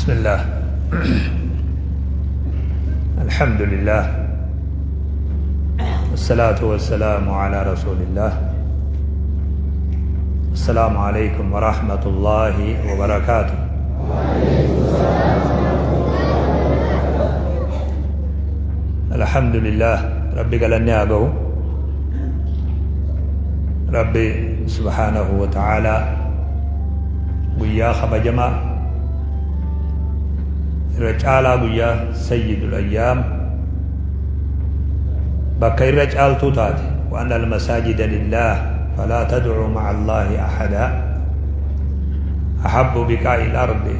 بسم الله الحمد لله والصلاة والسلام على رسول الله السلام عليكم ورحمة الله وبركاته الحمد لله ربي قال أبو ربي سبحانه وتعالى guyyaa kabajamaa irra caalaa guyyaa sayyidul ayyaam bakka irra caaltuu taate wa anna almasaajida lillaah falaa tadcuu maca allaahi axada ahabbu biqaa'i al-ardi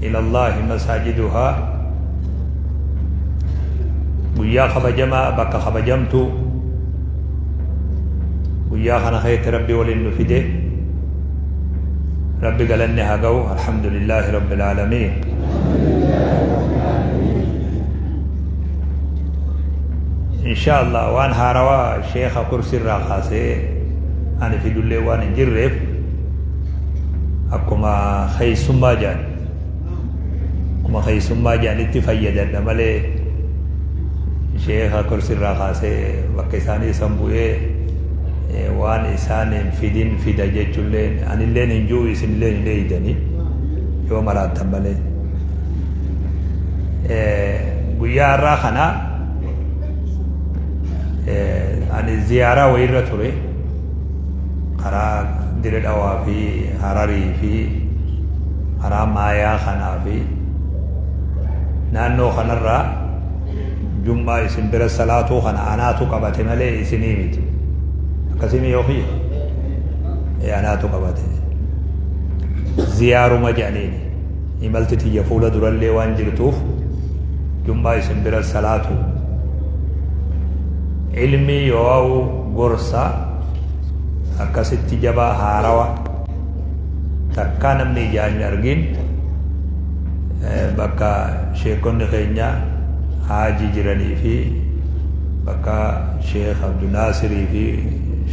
ila allaahi masaajiduhaa guyyaa kabajamaa bakka kabajamtuu guyyaa kana keetti rabbi waliin nu fide rabbi galanni haa ga'u alhamdulillaahi rabbil aalamiin insha allah waan haarawaa sheekha kursiirraa kaasee ani fidullee waan hin jirreef akkuma keeysummaa jedhan akkuma keeysummaa jedhanitti fayyadadha malee sheekha kursiirraa kaasee bakka isaanii san bu'ee waan isaan hin fidin fida jechulleen anilleen hin ji'u isinilleen hin eeydani yoo maraattan malee. Guyyaa har'aa kana ani ziyaaraa wayirra ture karaa Dire Dhawaa fi Hararii fi karaa Maayaa kanaa fi naannoo kanarraa Jum'aa isin bira salaatuu kana anaatu qabate malee isinii miti. Akkasii yoo kiyya? Ee anaatu qabate. Ziyaaruma jedhaniini. Imalti tiyya fuula durallee waan jirtuuf jum'aa isin bira salaatu. Ilmii yoo gorsa akkasitti jabaa haarawa takkaa namni ijaan hin argin bakka sheekonni keenya Haaji jiranii fi bakka Sheekh Abdunaasirii fi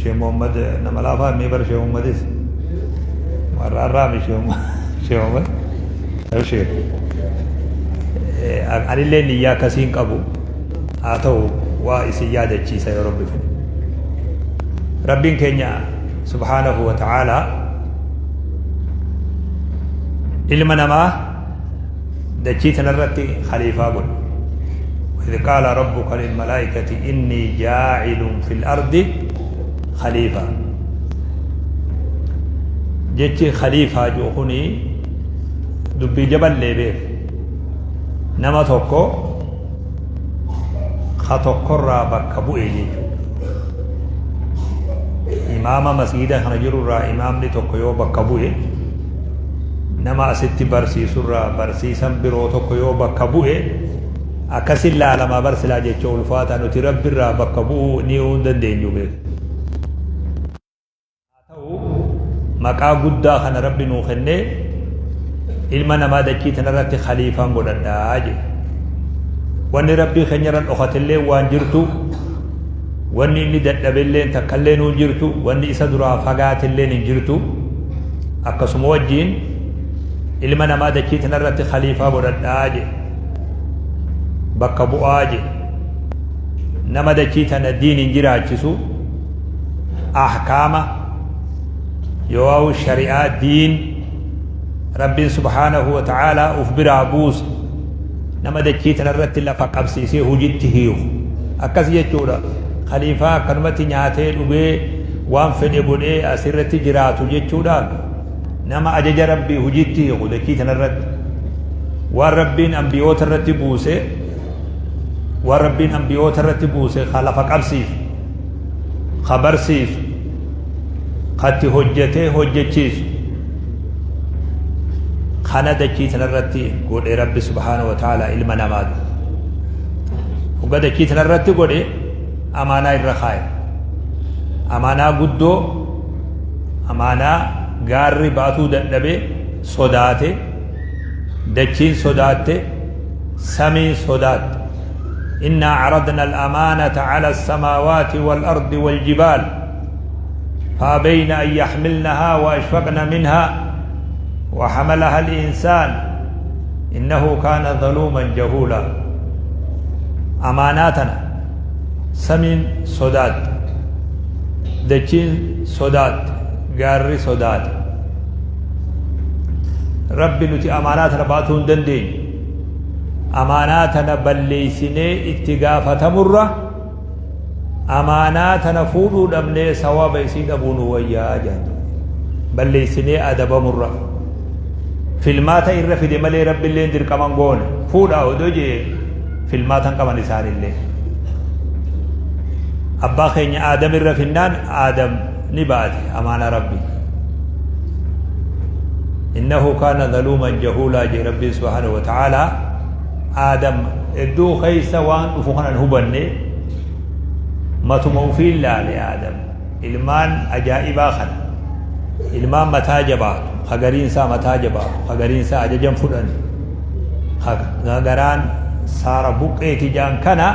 Sheekh Muhammad nama laafaa mii bar Sheekh Muhammadis warra har'aa mi Sheekh Muhammad Sheekh anillee niyyaa akkasiin qabu haa ta'u waa isin yaadachiisa yoo rabbi fedhe rabbiin keenya subhaanahu wa ta'aalaa ilma namaa dachii tanarratti khaliifaa godhe وإذ قال ربك للملائكة إني جاعل في الأرض خليفة jechi khaliifaa jiru kuni dubbii jaballee beek nama tokko ka tokkorraa bakka bu'e jechuudha. Imaama masgiida kana jirurraa imaamni tokko yoo bakka bu'e nama asitti barsiisurraa barsiisan biroo tokko yoo bakka bu'e akkasin laalamaa barsilaa jecha ulfaata nuti rabbirraa bakka bu'uu ni hin dandeenyu beeku. Haa ta'u maqaa guddaa kana rabbi nuu kennee ilma namaa dachii tanarratti khaliifaan godhadhaa jedhe. Wanni rabbii keenyarra dhokatellee waan jirtu wanni inni dadhabelleen takkallee nuu jirtu wanni isa duraa fagaatelleen hin jirtu akkasuma wajjiin ilma namaa dachii tanarratti khaliifaa godhadhaa jedhe. Bakka bu'aa jedhe. Nama dachii tana diin hin jiraachisu ahkaama yoo shari'aa diin rabbiin subhaanahu wa ta'aalaa uf biraa buuse nama dachii tanarratti lafa qabsiisee hojitti hiiku akkas jechuudha khaliifaa akkanumatti nyaatee dhugee waan fedhe godhee asirratti jiraatu jechuudha nama ajaja rabbii hojitti hiiku dachii tanarratti waan rabbiin ambiyoota irratti buuse waan rabbiin ambiyoota irratti buuse ka lafa qabsiisu ka barsiisu ka itti hojjetee hojjechiisu kana dachii tanarratti godhe rabbi subhaanahu wa ta'ala ilma namaa hogga dachii tanarratti godhe amaanaa irra kaaye amaanaa guddoo amaanaa gaarri baatuu dadhabe sodaate dachiin sodaatte samiin sodaatte إنا عرضنا الأمانة على السماوات والأرض والجبال فأبين أن يحملنها وأشفقن منها وحملها الإنسان Innahu kaana zaluuman jahuula. Amaanaa tana samiin sodaatte, dachiin sodaatte, gaarri sodaate. Rabbi nuti amaanaa tana baatuu hin dandeenyu. Amaanaa tana balleeysinee itti gaafatamurra amaanaa tana fuudhuu dhabnee sawaaba isii dhabuu nu wayyaa jedhan. Balleeysinee adabamurra. Filmaata irra fide malee Rabbilleen dirqama hin goone. Fuudhaa odoo jee filmaata hin qaban isaanillee. Abbaa keenya Aadam irra finnaan Aadam ni baate amaanaa Rabbi. Innahu kaana zaluuman jahuulaa jee Rabbiin subhaanahu wa ta'aalaa Aadam hedduu keessa waan dhufu kana hin hubanne matuma ufiin laale Aadam. Ilmaan ajaa'ibaa kana ilmaan mataa jabaatu ka gariin isaa mataa jabaatu ka gariin isaa ajaja hin fudhanne ka garaan saara buqqeeti jaan kana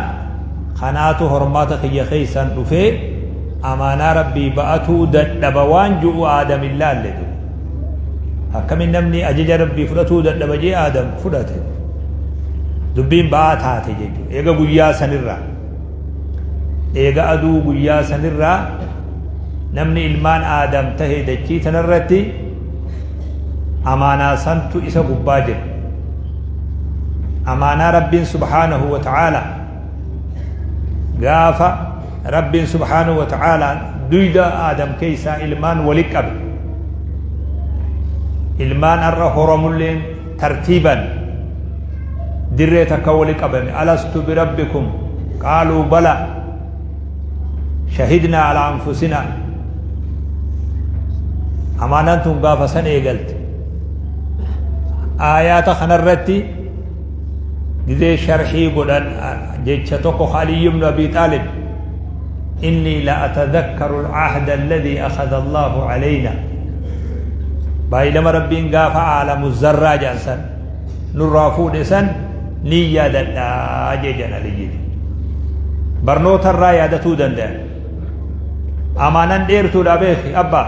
kanaatu hormaata kiyya keessaan dhufee amaanaa rabbii ba'atuu dadhaba waan ju'u aadam hin laalle du akkamin namni ajaja rabbii fudhatuu dadhaba jee aadam fudhate dubbiin ba'aa taate jechuudha eega guyyaa sanirraa Eega aduu guyyaa sanirraa namni ilmaan Aadam tahe dachii tanarratti amaanaa santu isa gubbaa jira. Amaanaa Rabbiin subhaanahu wa ta'aala gaafa Rabbiin subhaanahu wa ta'aala duyda Aadam keessaa ilmaan wali qabe ilmaan har'a horamulleen tartiiban dirree takka wali qabame alastu birabbikum qaaluu bala shahidnaa ala anfusinaa amaanaan tun gaafa san eegalte aayaata kanarratti gizee sharhii godhan jecha tokko Aliyyu ibnu Abi Xaalib inni la atadhakkaru al-ahda alladhi akhadha Allahu alayna baay'ilama rabbiin gaafa aalamu zarraa jedhan san nurraa fuudhe san ni yaadadha jedhan Aliyyi barnoota irraa yaadatuu danda'an amaanan dheertuudha beeki abbaa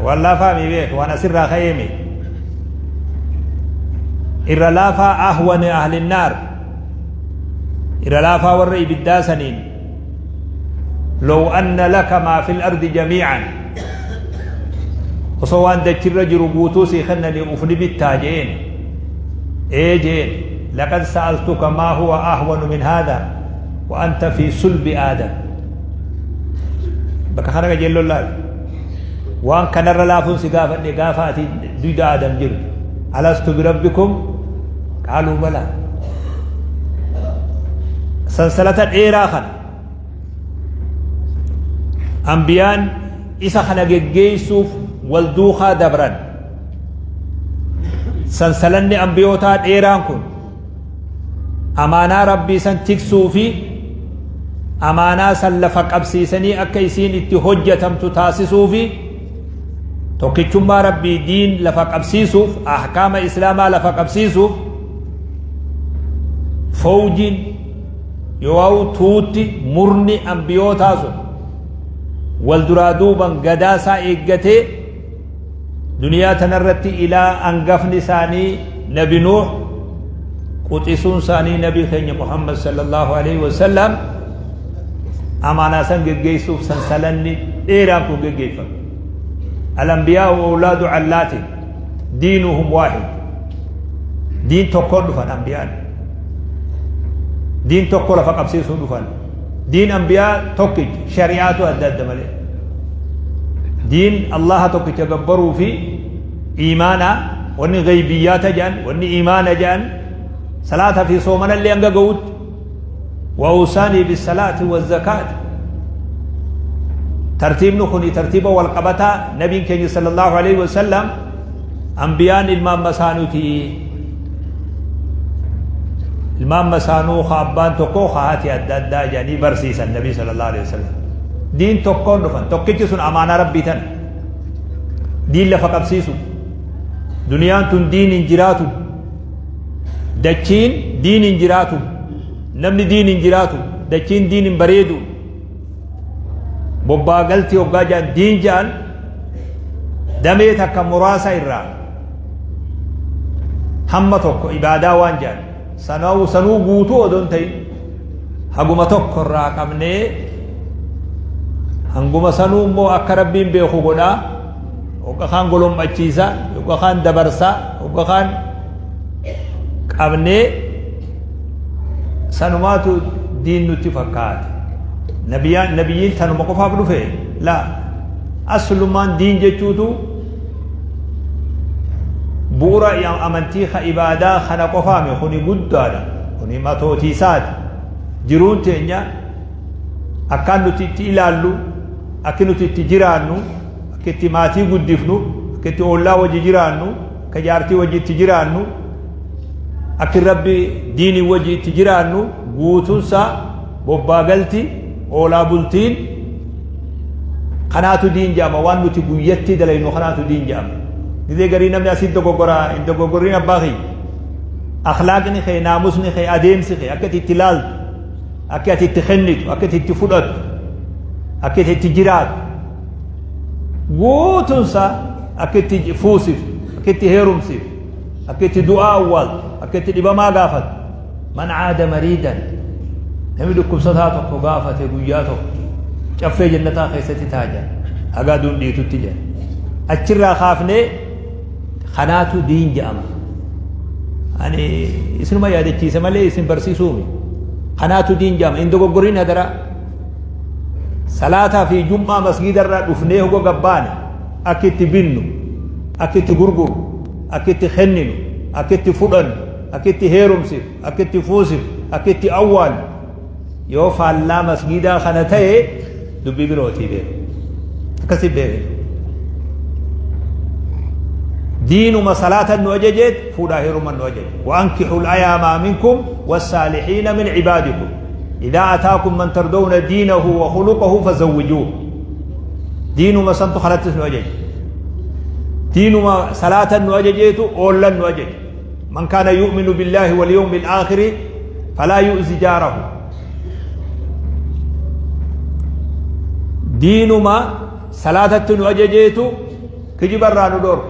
waan laafaa mi beeki waan asirraa ka'ee mi irra laafaa ahwani ahlinnaar irra laafaa warra ibiddaa saniin low anna laka maa fil ardi jamiican osoo waan dachirra jiru guutuu sii kennanii uf ni bittaa jeen ee jeen laqad sa'altuka maa huwa ahwanu min haadha wa anta fi sulbi aadam bakka kana qajeelloon laal waan kanarra laafuun si gaafadhe gaafa ati duyda aadam jirtu alastu birabbikum qaaluu balaa sansalata dheeraa kana ambiyaan isa kana geggeessuuf wal duukaa dabran sansalanni ambiyootaa dheeraan kun amaanaa rabbii san tiksuu fi amaanaa san lafa qabsiisanii akka isiin itti hojjatamtu taasisuu fi tokkichummaa rabbii diin lafa qabsiisuuf ahkaama islaamaa lafa qabsiisuuf fawjiin yoo'u tuutti murni ambiyootaa sun wal duraa duuban gadaa isaa eeggatee duniyaa tanarratti ilaa angafni isaanii nabi nuuh quxisuun isaanii nabi keenya muhammad sallallahu alaihi wasallam amaanaa san geggeessuuf sansalanni dheeraan kun geggeeffame alambiyaa'u awlaadu allaati diinuhum waahid diin tokkoon dhufan ambiyaan diin tokko lafa qabsiisuu dhufan diin ambiyaa tokkicha shari'aatu adda adda malee diin allaha tokkicha gabbaruu fi iimaana wanni ghaybiyyaata jedhan wanni iimaana jedhan salaata fi soomanallee hanga ga'utti wa'usaanii bisalaati wazakaati tartiibni kuni tartiiba wal qabataa nabiin keenya sallallahu alaihi wasallam ambiyaan ilmaan masaanuuti ilmaan masaanuu ka abbaan tokko ka haati adda addaa jedhanii barsiisan nabii sallallahu alaihi wasallam diin tokkoon dhufan tokkichi sun amaanaa rabbii tana diin lafa qabsiisu duniyaan tun diin hin jiraatu dachiin diin hin jiraatu namni diin hin jiraatu dachiin diin hin bareedu bobbaa galtii hoggaa jedhan diin jedhan damee takka muraasa irraa Hamma tokko ibaadaa waan jedhan sanuu sanuu guutuu odoo hin ta'in haguma tokko irraa qabnee hanguma sanuu immoo akka Rabbiin beeku godhaa, hogga kaan golom'achiisa, hogga kaan dabarsa, hogga kaan qabnee sanumaatu diin nutti fakkaate. Nabiyaan nabiyyiin tanuma qofaaf dhufe laa, aslumaan diin jechuutu bu'ura amantii ka ibaadaa kana qofaami. Kuni guddaadha, kuni matootiisaati. Jiruun teenya akkaan nuti itti ilaallu, akki nuti itti jiraannu, akka itti maatii guddifnu, akka itti oollaa wajji jiraannu, akka jaartii wajji itti jiraannu, akki Rabbi diinii wajji itti jiraannu guutuunsaa bobbaagalti oolaa bultiin kanaatu diin jedhama. Waan nuti guyyatti dalaynu kanaatu diin jedhama. Gizee garii namni asitti dogoggoraa hin dogoggorriin, abbaa kiyya, akhlaaqni kee, naamusni kee, adeemsi kee, akka ati itti ilaaltu, akka ati itti kennitu, akka ati itti fudhattu, akka ati itti jiraattu guutuunsaa, akka itti fuusiftu, akka itti heerumsiftu, akka itti du'aa awwaaltu, akka itti dhibamaa gaafattu. Man caada mariidan, namni dhukkubsataa tokko gaafate guyyaa tokko caffee jannataa keessatti taaja haga aduun dhiitutti jedha. Achirraa kaafnee kanaatu diin jedhama. Ani isinuma yaadachiise malee isin barsiisuumi. Kanaatu diin jedhama. Hin dogoggoriin hadaraa. Salaataa fi jum'aa masgiidarraa dhufnee hogo gabbaane akka itti binnu, akka itti gurguru, akka itti kenninu, akka itti fudhannu, akka itti heerumsif, akka itti fuusif, akka itti awwaalu yoo faallaa masgiidaa kana ta'e dubbii birootii beeku. Akkasi beeku. Diinuma salaatan nu ajajeet fuudhaa heeruman nu ajaje. وأنكحوا الأيام منكم والصالحين من عبادكم إذا أتاكم من ترضون دينه وخلقه فزوجوه. دينما سنتو خلتس nu ajaje. Diinuma salaatan nu ajajeetu oollan nu ajaje. من كان يؤمن بالله واليوم الآخر فلا يؤذي جاره. Diinuma salaatatti nu ajajeetu kijibarraa nu dhorku,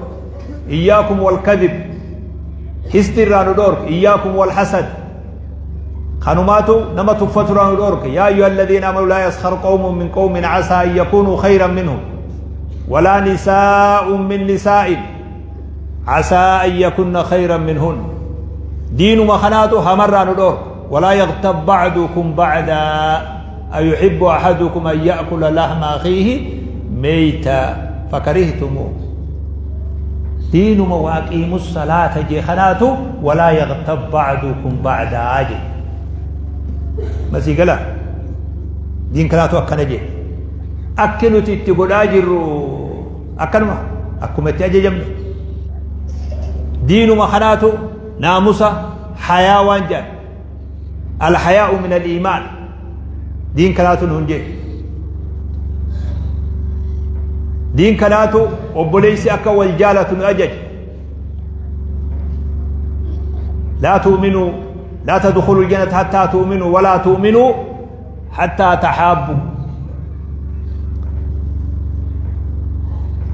إياكم والكذب. Histirraa nu dhorku, إياكم والحسد. Kanumaatu nama tuffaturraa nu dhorku. يا أيها الذين آمنوا لا يسخر قوم من قوم عسى أن يكونوا خيرا منهم ولا نساء من نساء عسى أن يكن خيرا منهن. Diinuma kanaatu hamarraa nu dhorku. ولا يغتب بعضكم بعضا أيحب أحدكم أن يأكل لحم أخيه ميتا فكرهتموه. Diinuma وأقيموا الصلاة jee kanaatu ولا يغتب بعضكم بعضا jee. Masii gala diin kanaatu akkana jee. Akki nuti itti godhaa jirru akkanuma akkuma itti ajajamne. Diinuma kanaatu naamusa hayaa waan jedhan, الحياء من الإيمان, diin kanaatu nun jee. Diin kanaatu obboleessi akka wal jaalatu nu ajaje. لا تؤمنوا لا تدخلوا الجنة حتى تؤمنوا ولا تؤمنوا حتى تحابوا.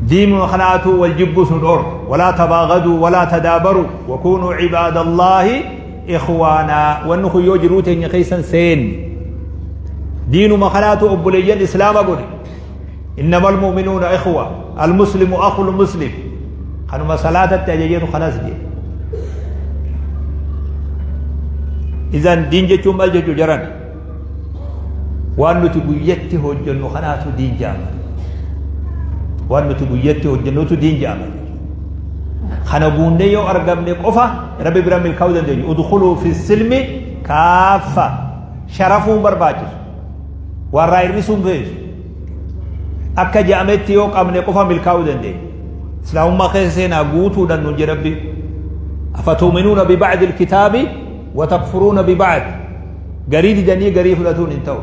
Diin kanaatu wal jibbuu nu dhorku. ولا تباغضوا ولا تدابروا وكونوا عباد الله إخوانا. Wanni kun yoo jiruu teenya keessan seen diinuma kanaatu obboleeyyan islaama godhe. إنما المؤمنون إخوة، المسلم أخو المسلم. Kanuma salaatatti ajajeetu kanas jee. إذن diin jechuun maal jechuu jaran? Waan nuti guyyatti hojjennu kanaatu diin jedhama. Waan nuti guyyatti hojjennutu diin jedhama. Kana guunnee yoo argamne qofa Rabbi bira milkaa'uu dandeenyu. ادخلوا في السلم كافة. Sharafuun barbaachisu, warraa hir'isuun feesu, akka je'ametti yoo qabne qofa milkaa'uu dandeenya. Islaamummaa keessa seenaa guutuudhaan nu jedhe Rabbi. أفتؤمنون ببعض الكتاب وتكفرون ببعض. Garii didanii garii fudhatuun hin ta'u.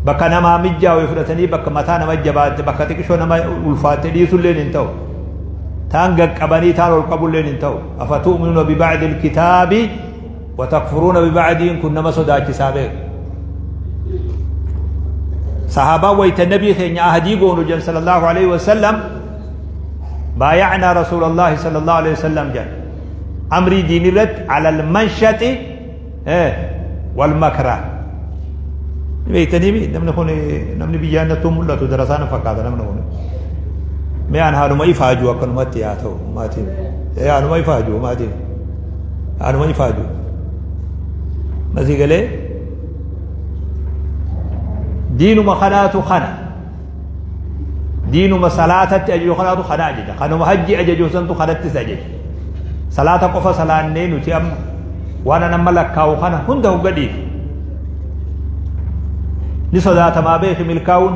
Bakka namaa mijjaawe fudhatanii bakka mataa nama jabaatte, bakka xiqqishoo nama ulfaatte dhiisulleen hin ta'u. Taan gaqqabanii taan ol qabulleen hin ta'u. أفتؤمنون ببعض الكتاب وتكفرون ببعض kun nama sodaachisaa beeku. Sahaabaan wayta nabii keenya ahadii goonu jedhan صلى الله عليه وسلم، بايعنا رسول الله صلى الله عليه وسلم jedhan. Amrii diinii irratti alal manshati wal makrah. Ni beektanii namni kun namni biyyaa nattuu mul'atu darasaa na fakkaata namni kun. Mee an haaluma ifaaju akkanumatti haa ta'u maatiin. Haaluma ifaaju maatiin. Haaluma ifaaju. Masii galee diinuma kanaatu kana. Diinuma salaatatti ajaju kanaatu kana ajaja. Kanuma hajji ajaju santu kanattis ajaja. Salaata qofa salaannee nuti amma waan an amma lakkaa'u kana hunda hogga dhiife. Ni sodaatamaa beeki milkaa'uun.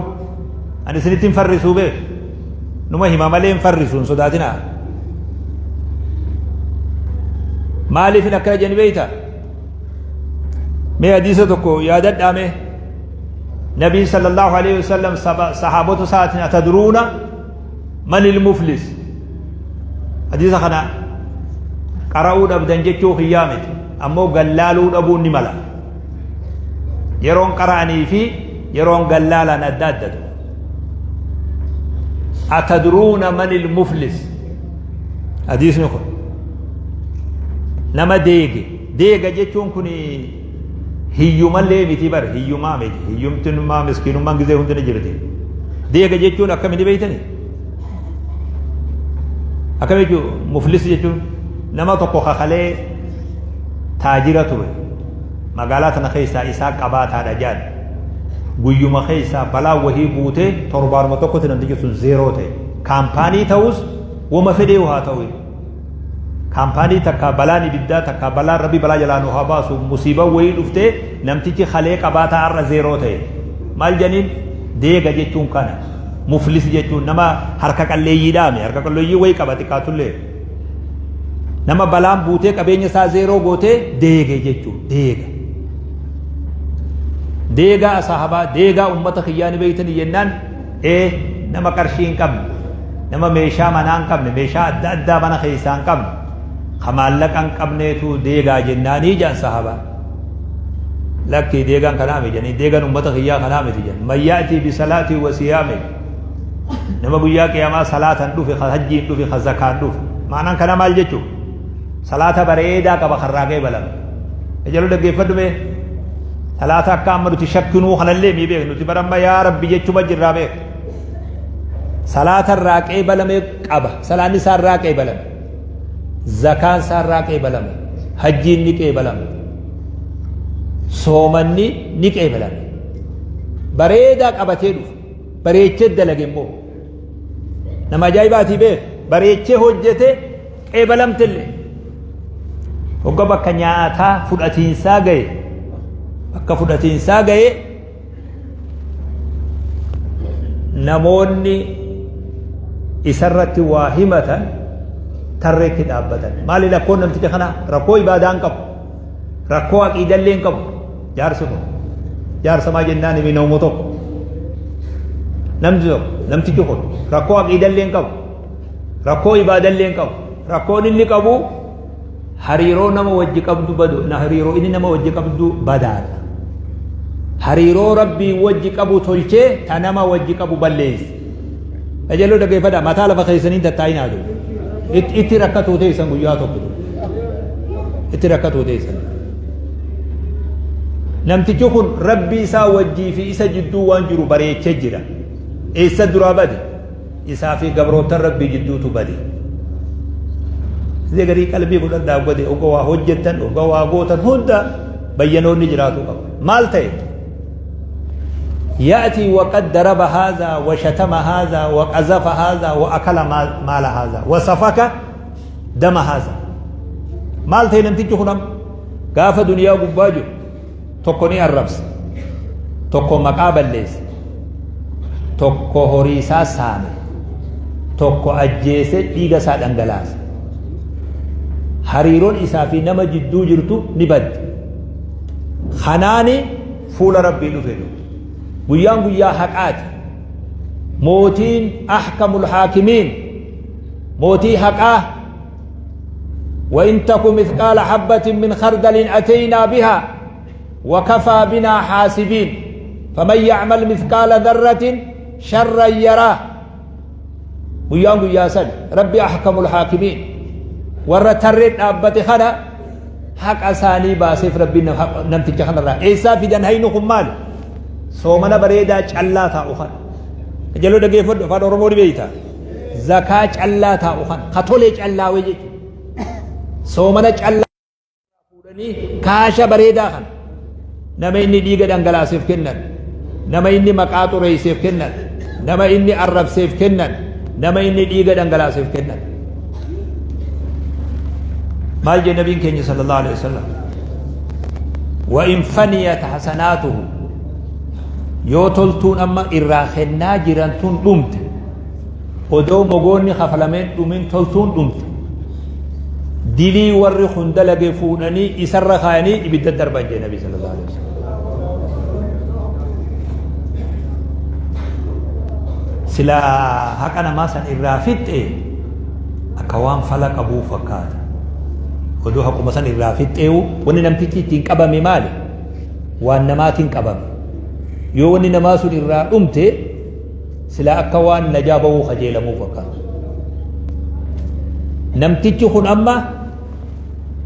Ani isinitti hin farrisuu beeki. Numa hima malee hin farrisu hin sodaatinaa. Maaliif hin akkana jedhani beektaa? Mee hadiisa tokko yaadadhaa mee. Nabiin sallallahu alaihi wasallam sahaabota isaatiin atadruuna manil muflis. Hadiisa kana qara'uu dhabdan jechuu kiyyaa miti. Ammoo gallaaluu dhabuun ni mala. Yeroon qara'anii fi yeroon gallaalan adda addatu. Atadruuna manil muflis. Hadiisni kun nama deege. Deega jechuun kun hiyyumallee miti bar hiyyumaa miti. Hiyyumtinummaa miskiinummaan gizee hundi ni jirti. Deega jechuun akkami ni beektani? Akkam jechuun muflis jechuun nama tokko kakalee taajira ture. Magaalaa tana keessaa isaa qabaataadha jaan. Guyyuma keessaa balaa wahii buutee torbaanuma tokkotti namtichi sun zeeroo ta'e. Kaampaanii ta'us wama fedhee haa ta'u. Kaampaanii takka balaan ibiddaa takka balaan rabbi balaa jalaa nu haa baasu musiibaa wayii dhuftee namtichi kalee qabaataa har'a zeeroo ta'e. Maal janiin deega jechuun kana. Muflis jechuun nama harka qalleeyyii dhaame harka qalleeyyii wayii qaba xiqqaatullee. Nama balaan buutee qabeenya isaa zeeroo gootee deege jechuun deega. Deegaa asahabaa deegaa ummata kiyyaa ni beektanii jennaan ee nama qarshii hin qabne nama meeshaa manaa hin qabne meeshaa adda addaa mana keessaa hin qabne ka maallaqa hin qabneetu deegaa jennaanii jedhan sahabaa. Lakkii deegaan kanaa miti jedhanii deegaan ummata kiyyaa kanaa miti jedhan mayyaatii bisalaatii wasiyaame nama guyyaa qiyaamaa salaatan dhufe ka hajjiin dhufe ka zakaan dhufe maanaan kana maal jechuun salaata bareedaa qaba karraa qeebalame ejaluu dhaggeeffadhu mee salaata akka amma nuti shakkinuu kanallee mii beek nuti bara amma yaa rabbi jechuma jirraa beek salaata irraa qeebalame qaba salaanni isaa irraa qeebalame zakaan isaa irraa qeebalame hajjiin ni qeebalame soomanni ni qeebalame bareedaa qabatee dhufe bareechee dalage immoo nama ajaa'ibaatii beek bareechee hojjete qeebalamtellee hogga bakka nyaataa fudhatiinsaa gahe bakka fudhatiinsaa gahe namoonni isarratti waa himatan tarreetti dhaabbatan maali rakkoon namticha kana rakkoo ibaadaa hin qabu rakkoo aqiidallee hin qabu jaarsi kun jaarsa maa jennaan himi nama tokko namti tokko namtichi kun rakkoo aqiidallee hin qabu rakkoo ibaadallee hin qabu rakkoon inni qabu hariiroo nama wajji qabdu badu hariiroo inni nama wajji qabdu badaadha hariiroo rabbii wajji qabu tolchee ta nama wajji qabu balleesse qajeeloo dhaggeeffadha mataa lafa keessanii tattaa'inaa jiru itti rakkatuu teessan guyyaa tokko itti rakkatuu teessan namtichi kun rabbii isaa wajjii fi isa jidduu waan jiru bareechee jira eessa duraa bade isaa fi gabroottan rabbii jidduutu bade Isee garii qalbii godhadhaa godhe oga waa hojjettan oga waa gootan hunda bayyanoonni jiraatuu qaba maal ta'e يأتي وقد ضرب هذا وشتم هذا وقذف هذا وأكل مال هذا وسفك دم هذا maal ta'e namtichi kun amma gaafa duniyaa gubbaa jiru tokko ni arrabsa tokko maqaa balleessa tokko horii isaa saame tokko ajjeese dhiiga isaa dhangalaase hariiroon isaa fi nama jidduu jirtu ni baddi kanaani fuula rabbii dhufe guyyaan guyyaa haqaati mootiin ahkamul haakimiin mootii haqaa وإن تك مثقال حبة من خردل أتينا بها وكفى بنا حاسبين فمن يعمل مثقال ذرة شرا يراه guyyaan guyyaa san rabbi ahkamul haakimiin Warra tarree dhaabbate kana haqa isaanii baaseef Rabbiin namticha kanarraa. Eessaa fidan hayni kun maali? Soomana bareedaa callaa taa'u kana. Jaloo dhageeffadhu, afaan Oromoo ni beekta. Zakaa callaa taa'u kana. Ka tolee callaawee jechuudha. Soomana callaa fuudhanii kaasha bareedaa kana. Nama inni dhiiga dhangalaaseef kennan. Nama inni maqaa xureesseef kennan. Nama inni arrabseef kennan. Nama inni dhiiga dhangalaaseef kennan. Maal jee nabiin keenya sallallahu alaihi wasallam? Wa in faniyat hasanaatuhu, yoo toltuun amma irraa kennaa jiran tun dhumte, odoo mogoonni kafalameen dhumin toltuun dhumte, dilii warri kun dalage fuudhanii isarra kaayanii ibidda darban jee nabi sallallahu alaihi wasallam. Silaa haqa namaa san irraa fixxe akka waan fala qabuu fakkaata. Odoo haquma san irraa fixxeewu wanni namtichi ittiin qabame maali? Waan namaatiin qabame. Yoo wanni namaa sun irraa dhumte silaa akka waan najaa bahuu kajeelamuu fakkaata. Namtichi kun amma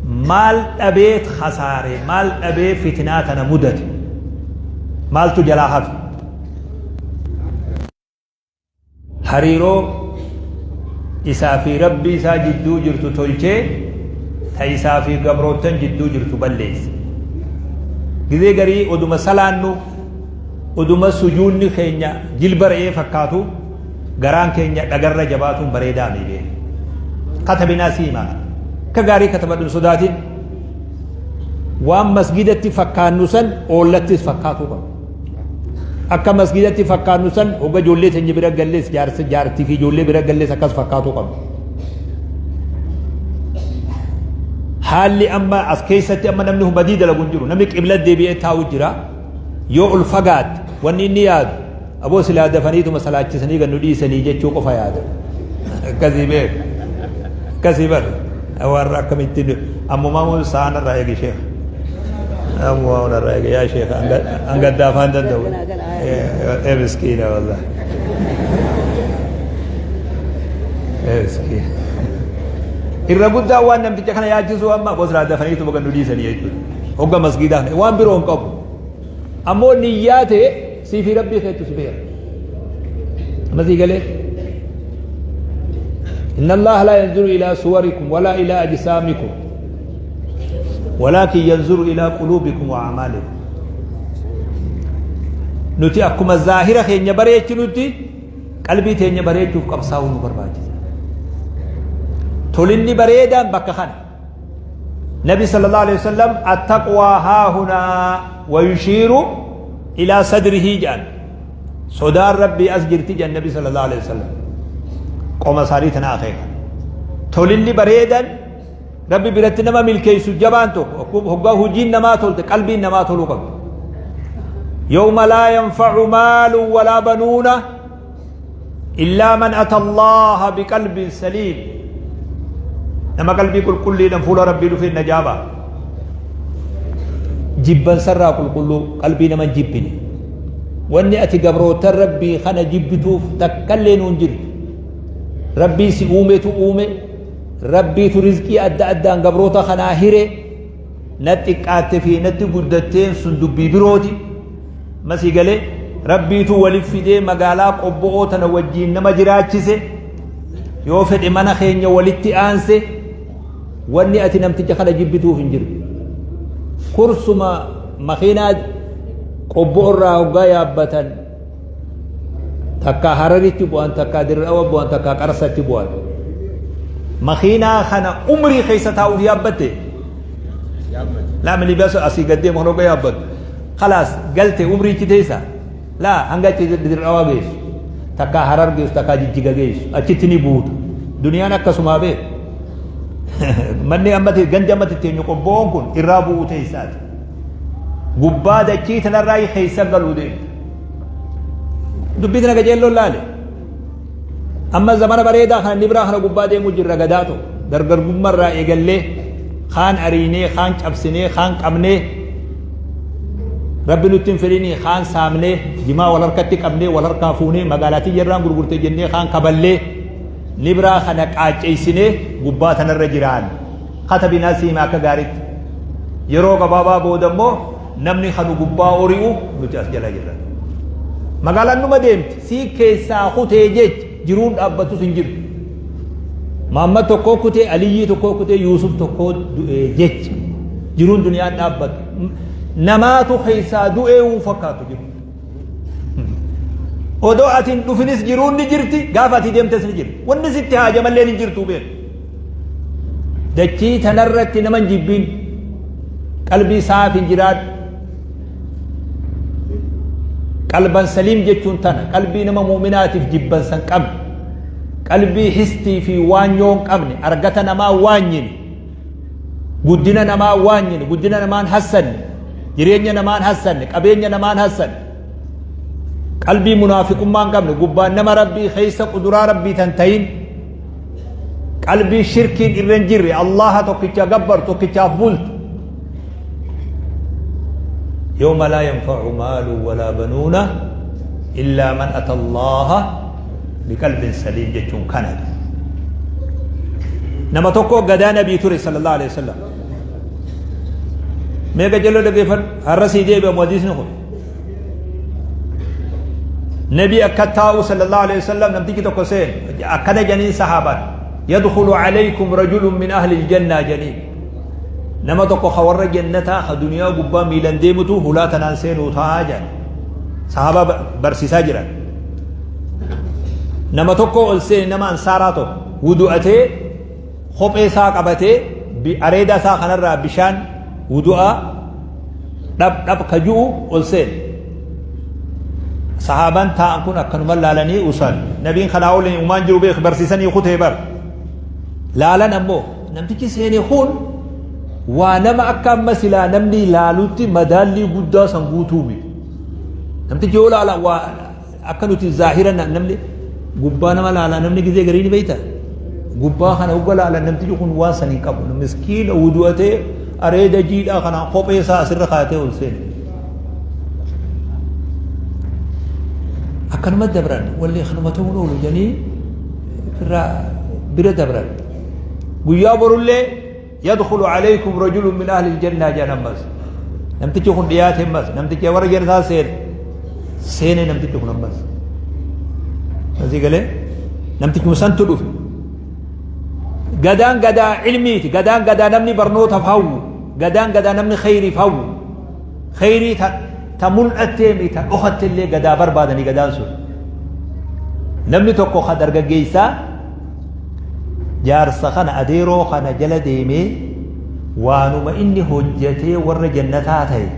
maal dhabee khasaare? Maal dhabee fitnaa tana mudate? Maaltu jalaa hafe? Hariiroo isaa fi Rabbii isaa jidduu jirtu tolchee ta isaa fi gabroottan jidduu jirtu balleesse. Gizee garii oduma salaannu, oduma sujuunni keenya jilba re'ee fakkaatu, garaan keenya dhagarra jabaatuun bareedaa mi beeku. Katabinaa sii himaa. Akka gaarii katabadhu, hin sodaatin. Waan masgidatti fakkaannu san oollattis fakkaatuu qaba. Akka masgidatti fakkaannu san hogga ijoollee teenya bira gallees, jaarsa jaartii fi ijoollee bira gallees akkas fakkaatuu qabna. Haalli amma as keessatti amma namni badii dalagu hin jiru. Namni qibla deebi'ee taa'u jira. Yoo ol fagaatte wanni inni yaadu aboo silaa dafaniituma salaachisanii gannu dhiisanii jechuu qofa yaada. Akkasii beeku. Akkasii bara. Warra akkamittiin ammumaa mun sa'aan irraa eegi sheekh. Ammumaa mun irraa eegi yaa sheekh, hanga daafaan danda'u. Ee miskiina wallah. Ee miskiina. Irra guddaa waan namticha kana yaachisuu amma aboo silaa dafaniituma gannu dhiisanii jechuudha. Hogga masgiidaa waan biroo hin qabu. Ammoo niyyaa ta'e sii fi Rabbii keetu si beeka. Amma sii galee. Inna Allaha laa yanzuru ilaa suwarikum walaa ilaa ajsaamikum walaakin yanzuru ilaa quluubikum wa a'maalikum. Nuti akkuma zaahira keenya bareechinutti qalbii teenya bareechuuf qabsaa'uu nu barbaachisa. Tolinni bareedaan bakka kana. Nabi sallallahu alaihi wasallam attaqwaa haahunaa wa yushiiru ilaa sadrihi jedhan. Sodaan Rabbii as jirti jedhan Nabi sallallahu alaihi wasallam. Qoma isaanii tana akeeka. Tolinni bareedan Rabbi biratti nama milkeessu jabaan tokko hoggaa hojiin namaa tolte qalbiin namaa toluu qabdi. Yawma laa yanfa'u maalun walaa banuuna illaa man ata Allaha biqalbin saliim. Nama qalbii qulqulliidhaan fuula Rabbii dhufee najaa ba'a. Jibbansarraa qulqulluu qalbii nama hin jibbine. Wanni ati gabroota Rabbii kana jibbituuf takkallee nuun jirtu. Rabbii si uumetu uume, Rabbiitu rizqii adda addaan gabroota kanaa hire, natti xiqqaatte fi natti guddatteen sun dubbii birooti. Masii galee Rabbiitu walif fidee magaalaa Qobbo'oo tana wajjiin nama jiraachise, yoo fedhe mana keenya walitti aanse, wanni ati namticha kana jibbituuf hin jiru. Kursuma makiinaa Qobbo'oo irraa hoggaa yaabbatan takkaa Hararitti bu'an, takkaa Dirre Dhawa bu'an, takkaa Qarsatti bu'an. Makiinaa kana umrii keessa taa'uuf yaabbatte? Laa, minibasa asii gad deemu kan hoggaa yaabbattu. Khalaas galte umrii ichi teessa? Laa, hanga achi Dirre Dhawaa geessu. Takkaa Harar geessu, takkaa Jijjiga geessu. Achitti ni buuta. Duniyaan akkasumaa beeku. Manni ammati gandi ammatti teenyu Qobboon kun irraa bu'uu teessaati. Gubbaa dachii tanarraa keessa galuu deemta. Dubbii tana qajeelloon laale. Amma zamana bareedaa kana inni biraa kana gubbaa deemuu jirra gadaa tokko. Dargaggummaa eegallee kaan ariinee, kaan cabsinee, kaan qabnee, Rabbi nutti hin fedhinii, kaan saamnee, jimaa wal harkatti qabnee, wal harkaa fuunee, magaalaa tiyya irraan gurgurte jennee kaan kaballee. Nibraa kana qaacceessinee gubbaa tanarra jiraan. Katabinaa siima akka gaaritti. Yeroo gabaabaa booda immoo namni kanu gubbaa ori'u, nuti as jala jirra. Magaalaan numa deemti. Sii keessaa kutee jecha jiruun dhaabbatus hin jiru. Muhammad tokkoo kutee, Aliyyii tokkoo kutee, Yuusuf tokkoo du'ee jecha jiruun duniyaan dhaabbatu. Namaatu keessaa du'ee uun fakkaatu jiru. Odoo ati hin dhufinis jiruun ni jirti, gaafa ati deemtes ni jirti. Wanni sitti haajamallee hin jirtu beeku. Dachii tanarratti nama hin jibbiin, qalbii saaf hin jiraadhu. Qalban saliim jechuun tana, qalbii nama mu'minaatiif jibbansa hin qabne, qalbii histii fi waanyoo hin qabne, argata namaa waanyine, guddina namaa waanyine, guddina namaan hassanne, jireenya namaan hassanne, qabeenya namaan hassanne, qalbii munaafiqummaa hin qabne, gubbaan nama Rabbii keessa quduraa Rabbii tan ta'in, qalbii shirkiin irra hin jirre, Allaha tokkicha gabbaru, tokkichaaf bultu. Yawma laa yanfa'u maalu walaa banuuna illaa man ata Allaha biqalbin saliim jechuun kana. Nama tokko gadaa Nabii ture sallallahu alaihi wasallam. Mee qajeeloo dhaggeeffadhu, har'a sii deebi'amu hadiisni kun. Nabi akka taa'u sallallahu alaihi wasallam namtichi tokko seen akkana janiin sahaabaan, yadkhulu alaykum rajulun min ahli aljanna janiin. Nama tokko ka warra jannataa ka duniyaa gubbaa miilan deemutu hulaa tanaan seenuu taa'aa jedhan. Sahaabaa barsiisaa jiran. Nama tokko ol seene, nama ansaaraa tokko wudu'atee, kophee isaa qabatee, areeda isaa kanarraa bishaan wudu'aa dhab dhab ka ju'u ol seene. Sahaabaan taa'an kun akkanuma laalanii usan. Nabiin kanaa oliin uumaan jiru beek, barsiisanii kutee bar. Laalan ammoo namtichi seene kun waa nama akka amma silaa namni laalutti madaallii guddaa san guutuu miti. Namtichi yoo laala waa akka nuti zaahira namni gubbaa nama laala, namni gizee garii ni beekta. Gubbaa kana hogga laala namtichi kun waan san hin qabu. Miskiina wudu'atee areeda jiidhaa kanaan kophee isaa asirra kaatee ol seene. Akkanuma dabran walli kanuma ta'uun oolu jedhanii irraa bira dabran. Guyyaa borullee yadkhulu alaykum rajulun min ahli aljannaa jedhan ammas. Namtichi kun dhiyaate ammas, namtichi warra jannataa seene. Seene namtichi kun ammas. Asii galee namtichi kun santu dhufe. Gadaan gadaa ilmiiti. Gadaan gadaa namni barnootaaf hawwu. Gadaan gadaa namni kheyriif hawwu. Kheyrii ta mul'attee mi ta dhokatte illee gadaa barbaadanii gadaan sun. Namni tokko ka dargaggeessaa jaarsa kana, adeeroo kana jala deemee waanuma inni hojjetee warra jannataa ta'e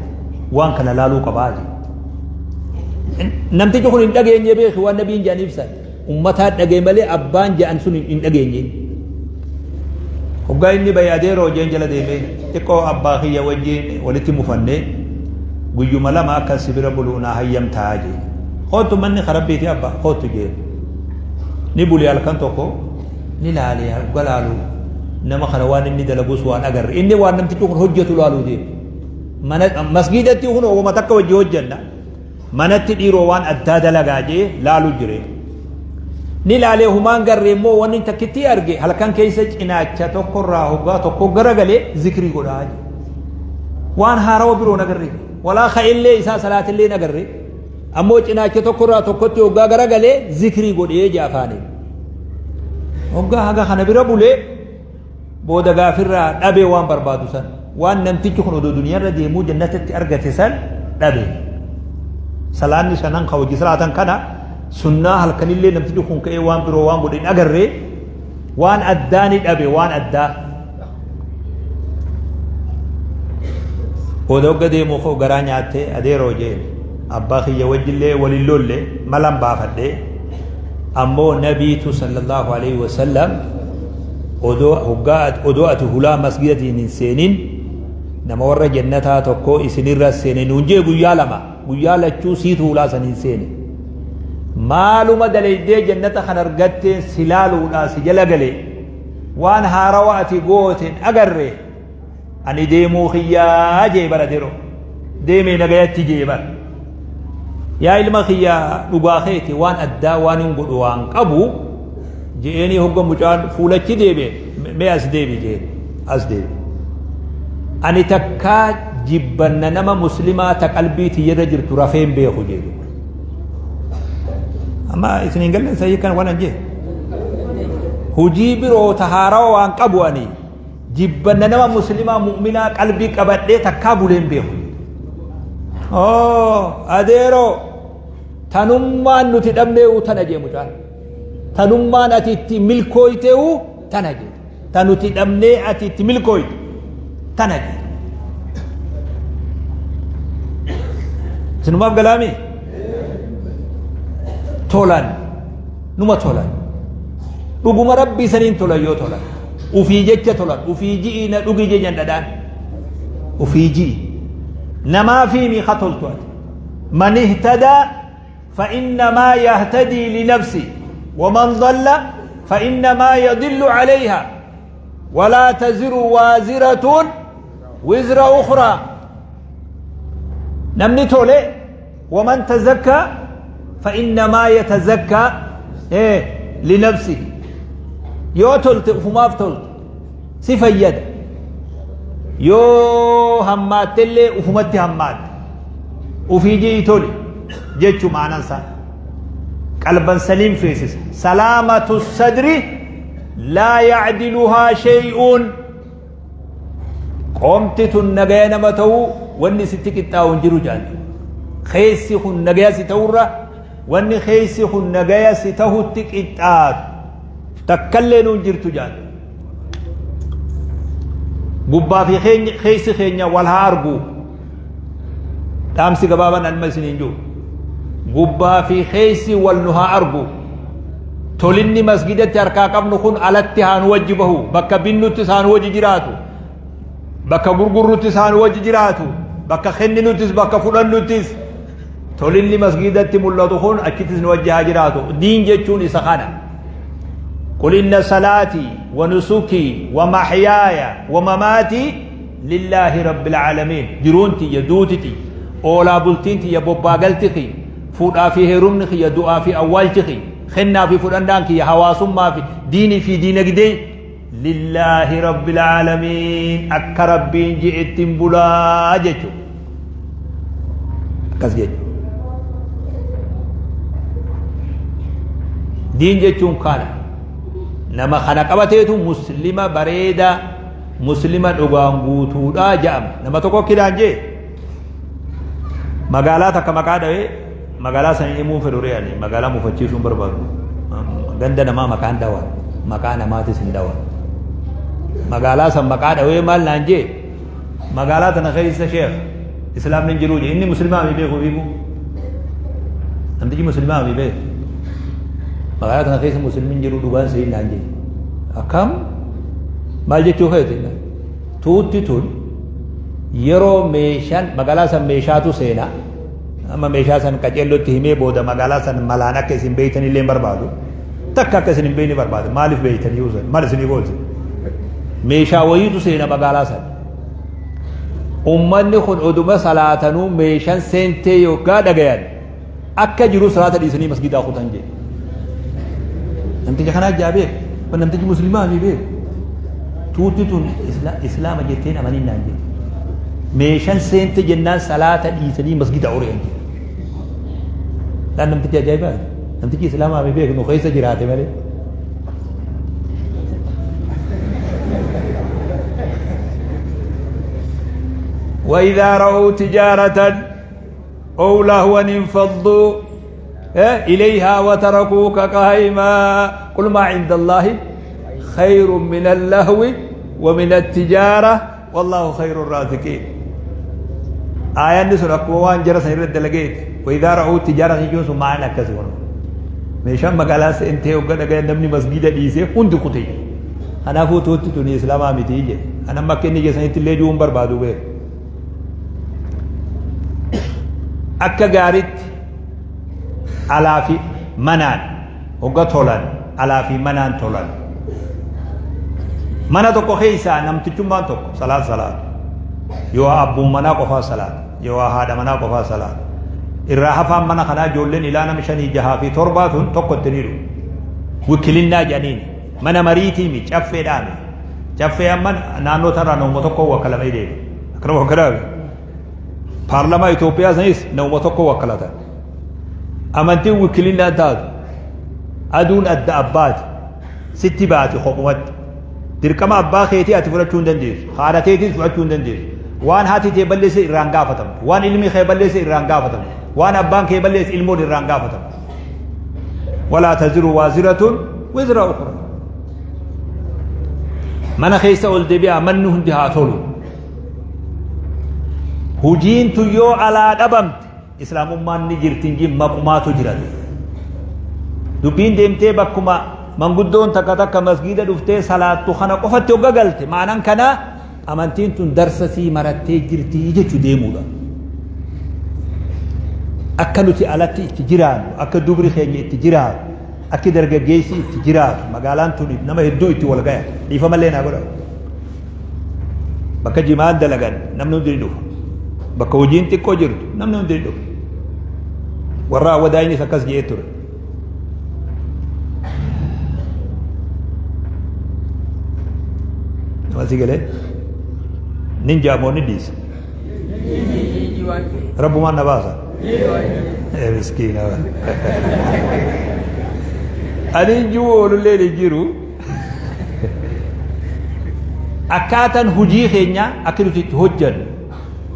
waan kana laaluu qabaa jedhe. Namtichi kun hin dhageenye beeki waan nabiin jedhan ibsan. Ummataa dhagee malee abbaan jedhan sun hin dhageenye. Hoggaa inni bahe adeeroo jeen jala deemee, xiqqoo abbaa kiyya wajjin walitti mufannee guyyuma lama akka si bira bulu naa hayyamtaa jee. Kootu, manni karabbiiti abbaa, kootu jeen. Ni buli halkan tokko ni laalee, hogga laalu nama kana waan inni dalagus waan agarre, inni waan namtichi kun hojjetu laaluu deema. Mana masgiidatti kun wama takka wajji hojjenna. Manatti dhiiroo waan addaa dalagaa jee laalu jire. Ni laalee humaan garree immoo wanni takkitti arge, halkan keessa cinaacha tokkorraa hoggaa tokko garagalee zikrii godhaa jee. Waan haarawa biroo agarre. Walaa ka'ellee isaa salaatillee agarre. Ammoo cinaacha tokkorraa tokkotti hoggaa garagalee zikrii godhee jee afaaniin. Hoggaa haga kana bira bulee booda gaafirraa dhabee waan barbaadu san, waan namtichi kun odoo duniyaarra deemuu jannatatti argate san dhabe. Salaanni shanan ka hojii salaatan kana sunnaa halkanillee namtichi kun ka'ee waan biroo waan godhe hin agarree, waan addaa ni dhabe, waan addaa. Booda hogga deemuu koo garaa nyaattee, adeeroo jeen, abbaa kiyya wajjillee waliin lolle malan baafadhee, ammoo nabiitu sallallahu alaihi wasallam odoo hoggaa odoo ati hulaa masgidatiin hin seenin nama warra jannataa tokko isinirra seene nuun jee, guyyaa lama guyyaa lachuu siitu hulaa san hin seene, maaluma dalaydee jannata kan argatteen si laaluudhaa si jala gale, waan haarawa ati gooten agarre, ani deemuu kiyyaa jee bara, deroo deemee nagayatti jee bara. Yaa ilma kiyya, dhugaa keeti, waan addaa waan hin godhu waan qabu Je'eenii hogga mucaan fuulachi deebi'e mee as deebi jeen as deebi. Ani takkaa jibbanna nama muslimaa ta qalbii tiyyarra jirtu rafee hin beeku jee. Amma isin hin galle sahii kan waan jee. Hujii biroo ta haarawa waan qabu ani jibbanna nama muslimaa mu'minaa qalbii qabadhee takkaa bulee hin beeku. Oo adeeroo tanummaan nuti dhabneewu tana jee mucaan. Tanummaan ati itti milkooyteewu tana jee. Ta nuti dhabnee ati itti milkooyte tana jee. Isinumaaf galaami? Tolan. Numa tolan. Dhuguma rabbii saniin tolan yoo tolan. Ufii jecha tolan. Ufii ji'i na dhugi jejan dhadhaan. Ufii ji'i. Namaafii mi ka toltu ati. Man ihtadaa فإنما يهتدي لنفسه ومن ضل فإنما يضل عليها ولا تزر وازرة وزر أخرى نمني تولي ومن تزكى فإنما يتزكى إيه لنفسه yoo tolte ufumaaf tolte si fayyada yoo hammaattellee ufumatti hammaatte ufii ji'i toli jechu maanan isaa qalban saliim feesisa salaamatu sadri laa yacdiluhaa shay'un Qomti tun nagaya nama ta'uu wanni sitti qixxaawu hin jiru jaalli. Keessi kun nagaya si ta'urra wanni keessi kun nagaya si tahutti qixxaatu takkallee nuun jirtu jaalli. Gubbaa fi keessi keenya wal haa argu. Dhaamsi gabaabaan anma isiniin jiru. Gubbaa fi keessi wal nu haa argu. Tolinni masgidatti harkaa qabnu kun alatti haa nu wajji bahu. Bakka binnuttis haa nu wajji jiraatu. Bakka gurgurruttis haa nu wajji jiraatu. Bakka kenninuttis bakka fudhannuttis. Tolinni masgidatti mul'atu kun achittis nu wajji haa jiraatu. Diin jechuun isa kana. Qul inna salaatii wa nusukii wa mahyaaya wa mamaatii lillaahi rabbil aalamiin. Jiruun tiyya duuti tiyya oolaa bultiin tiyya bobbaa galti kiyya fuudhaa fi heerumni kiyya du'aa fi awwaalchi kiyya kennaa fi fudhannaan kiyya hawaasummaa fi diinii fi diinagdee lillaahi rabbil aalamiin akka rabbiin je'etti hin bulaa jechuudha. Akkas jechuudha. Diin jechuun kana nama kana qabateetu muslima bareedaa muslima dhugaan guutuudha ja'ama. Nama tokko kidaan jee magaalaa takka maqaa dhawee magaalaa san himuun fedhu ree ani magaalaa mufachiisuun barbaadu. Ganda namaa maqaan dhawan maqaa namaatis hin dhawan. Magaalaa san maqaa dhawee maal naan jee magaalaa tana keessa sheekh islaamni hin jiruu jee inni muslimaa mi beeku fiigu. Namtichi muslimaa mi beeku. Magaalaa tana keessa muslimni hin jiru dhugaan seeyin naan jee. Akkam maal jechuu keeti tuutti tun yeroo meeshaan magaalaa san meeshaatu seena amma meeshaa san qaceellotti himee booda magaalaa san malaan akka isin beeytan illee hin barbaadu takka akka isin hin beeyne barbaadu maaliif beeytan yoo san maal isinii gooti meeshaa wayiitu seena magaalaa san ummanni kun oduma salaatanuu meeshaan seentee yookaan dhagayan akka jiru salaata dhiisanii masgidaa kutan jedhe. Namticha kanaa ijaa beeku. Kun namtichi muslimaa mi beeku. Tuutti tun islaama jetteen amaniin naan jedhe. Meeshaan seente jennaan salaata dhiisanii masgida ori'an jedhe. Dhaan namtichi ajaa'ibaa. Namtichi islaamaa mi beeku nu keessa jiraate malee. وإذا رأوا تجارة أو لهوا انفضوا إليها وتركوك قائما قل ما عند الله خير من اللهو ومن التجارة والله خير الرازقين آية سورة قوان جرس يرد لقيت وإذا رأوا تجارة يجوز معنا كسر meeshaan magaalaa seentee hogga dhagaya namni masgiida dhiisee hundi kute kanaafuu tuutti tuni islaamaa miti jedhe kan amma akka inni geessanitti illee jiruun barbaadu beeku Akka gaaritti alaa fi manaan hogga tolan alaa fi manaan tolan. Mana tokko keessaa namtichummaan tokko salaat salaatu. Yoo abbuun manaa qofaa salaata. Yoo haadha manaa qofaa salaata. Irraa hafaan mana kanaa ijoolleen ilaa nama shanii jahaa fi torbaa tun tokko itti ni dhufu. Wikilinnaa jedhaniin mana mariitiimi caffeedhaami. Caffee amma naannoo tanarraa nama tokko wakkalamee deema. Akkana wakkalame. Paarlamaa Itoophiyaa sanis nama tokko wakkalata. Amantiin wikilinnaan taatu aduun adda abbaati sitti baati kophumatti. Dirqama abbaa keetii ati fudhachuu hin dandeessu. Haadha teetiis fudhachuu hin dandeessu. Waan haati tee balleesse irraan gaafatamtu. Waan ilmi kee balleesse irraan gaafatamtu. Waan abbaan kee balleesse ilmoon irraan gaafatamtu. Walaa taziru waaziratun wizra ukhra. Mana keessa ol deebi'aa manni hundi haa tolu. Hujiin tun yoo alaa dhabamte Islaamummaan ni jirti hin jiin maqumaatu jira. Dubbiin deemtee bakkuma manguddoon takka takka masgiida dhuftee salaattu kana qofatti hogga galte maanan kanaa amantiin tun darsa sii marattee jirti jechu deemuudha. Akka nuti alatti itti jiraannu, akka dubri keenya itti jiraatu, akki dargaggeessi itti jiraatu, magaalaan tun nama hedduu itti wal gaya. Dhiifamallee naa godha. Bakka jimaan dalagan namni hundi ni dhufa. Bakka hojiin xiqqoo jirtu namni hundi ni dhufa. Warra awwadaayinis akkas jedhee ture. Nama si galee nin jaamoo ni dhiisa. Rabbumaan na baasa. Miskiina. Ani hin jiru oolullee hin jiru. Akkaatan hojii keenya akka nuti itti hojjannu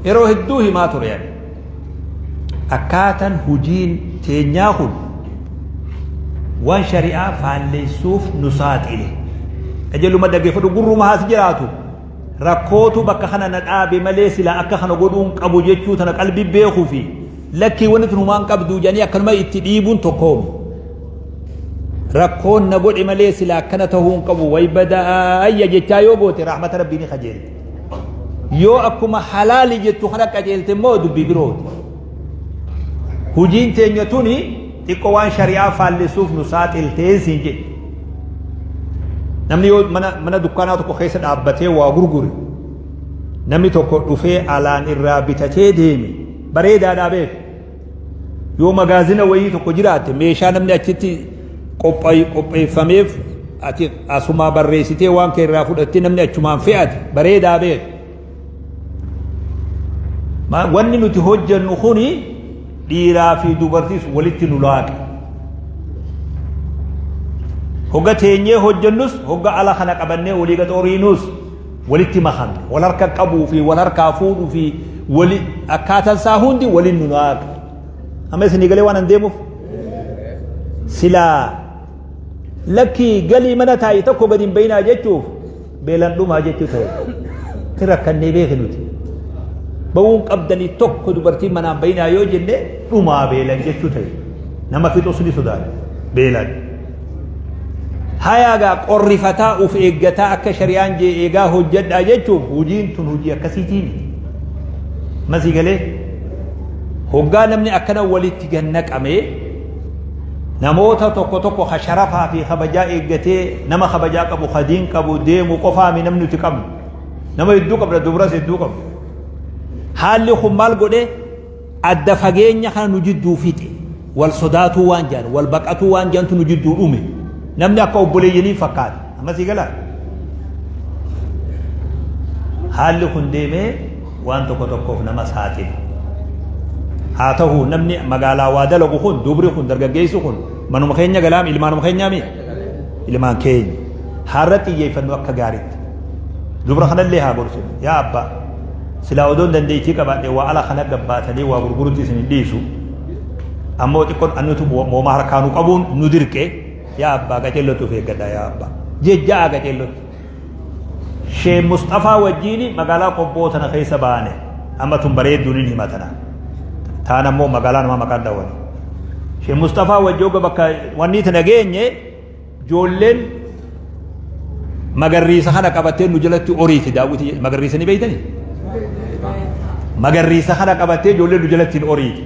yeroo hedduu himaa ture ani. Akkaatan hojiin teenyaa kun waan shari'aa faalleessuuf nu saaxile. Qajeeluma dhaggeeffadhu gurruma haas jiraatu. Rakkootu bakka kana na dhaabe malee silaa akka kana godhuun qabu jechuu tana qalbii beekuu fi lakkii wanni tun humaan qabduu jedhanii akkanuma itti dhiibuun tokkoomi. Rakkoon na godhe malee silaa akkana tahuu hin qabu way badaayya jechaa yoo goote rahmata rabbii ni kajeelte. Yoo akkuma halaali jettu kana qajeelte immoo dubbii birooti. Hujiin teenya tuni xiqqoo waan shari'aa faallessuuf nu saaxiltee siin jedhe. Namni yoo mana, mana dukkaanaa tokko keessa dhaabbatee waa gurgure namni tokko dhufee alaan irraa bitatee deeme bareedaadhaa beeku. Yoo magaazina wayii tokko jiraatte meeshaa namni achitti qopheeffameef ati asumaa barreessitee waan kee irraa fudhattee namni achumaan fe'ate bareedaa beeku. Wanni nuti hojjennu kuni dhiiraa fi dubartiis walitti nu laaqe. Hogga teenyee hojjennus hogga ala kana qabannee walii gaxooriinus walitti makamne wal harka qabuu fi wal harkaa fuudhuu fi wali akkaataan isaa hundi waliin nu laaqa. Amma isinii galee waan an deemuuf silaa lakkii galii mana taa'i tokko gadi hin bayinaa jechuuf beelan dhumaa jechuu ta'e. Itti rakkannee beeki nuti. Ba'uun qabdanii tokko dubartiin manaan bayinaa yoo jenne dhumaa beelan jechuu ta'e. Nama fixus ni sodaata beelan. Hayaa gaa qorrifataa uf eeggataa akka shari'aan jee eegaa hojjedhaa jechuuf hojiin tun hojii akkasiitii miti. Masii galee hoggaa namni akkana walitti gannaqamee namoota tokko tokko ka sharafaa fi kabajaa eeggatee nama kabajaa qabu ka diin qabu deemu qofaami namni nuti qabnu. Nama hedduu qabna dubras hedduu qabna. Haalli kun maal godhe adda fageenya kana nu jidduu fixe. Wal sodaatuu waan jedhan wal baqatuu waan jedhantu nu jidduu dhume. Namni akka obboleeyyanii fakkaata. Amma sii galaa? Haalli kun deemee waan tokko tokkoof nama saaxila. Haa ta'u namni magaalaa waa dalagu kun dubri kun dargaggeessi kun manuma keenya galaam ilmaanuma keenyaami ilmaan keenya har'a xiyyeeffannu akka gaariitti. Dubra kanallee haa gorsinu yaa abbaa silaa odoon dandeettii qabaadhe waa ala kana gabbaatanii waa gurgurutti isin hin dhiisu ammoo xiqqoon annutu moomaa harkaa nu qabuun nu dirqe yaa abbaa qaceellotti of eeggadha yaa abbaa jejjaa qaceellotti. Shee Musxafaa wajjiin magaalaa Qobboo tana keessa baane amma tun bareedduun hin hima tana taan ammoo magaalaa nama maqaan dhawani. Shee Musxafaa wajji hogga bakka wanni tana geenye ijoolleen magarriisa kana qabattee nu jalatti oriiti daawwiti magarriisa ni beeytani? Magarriisa kana qabattee ijoolleen nu jalatti hin oriiti.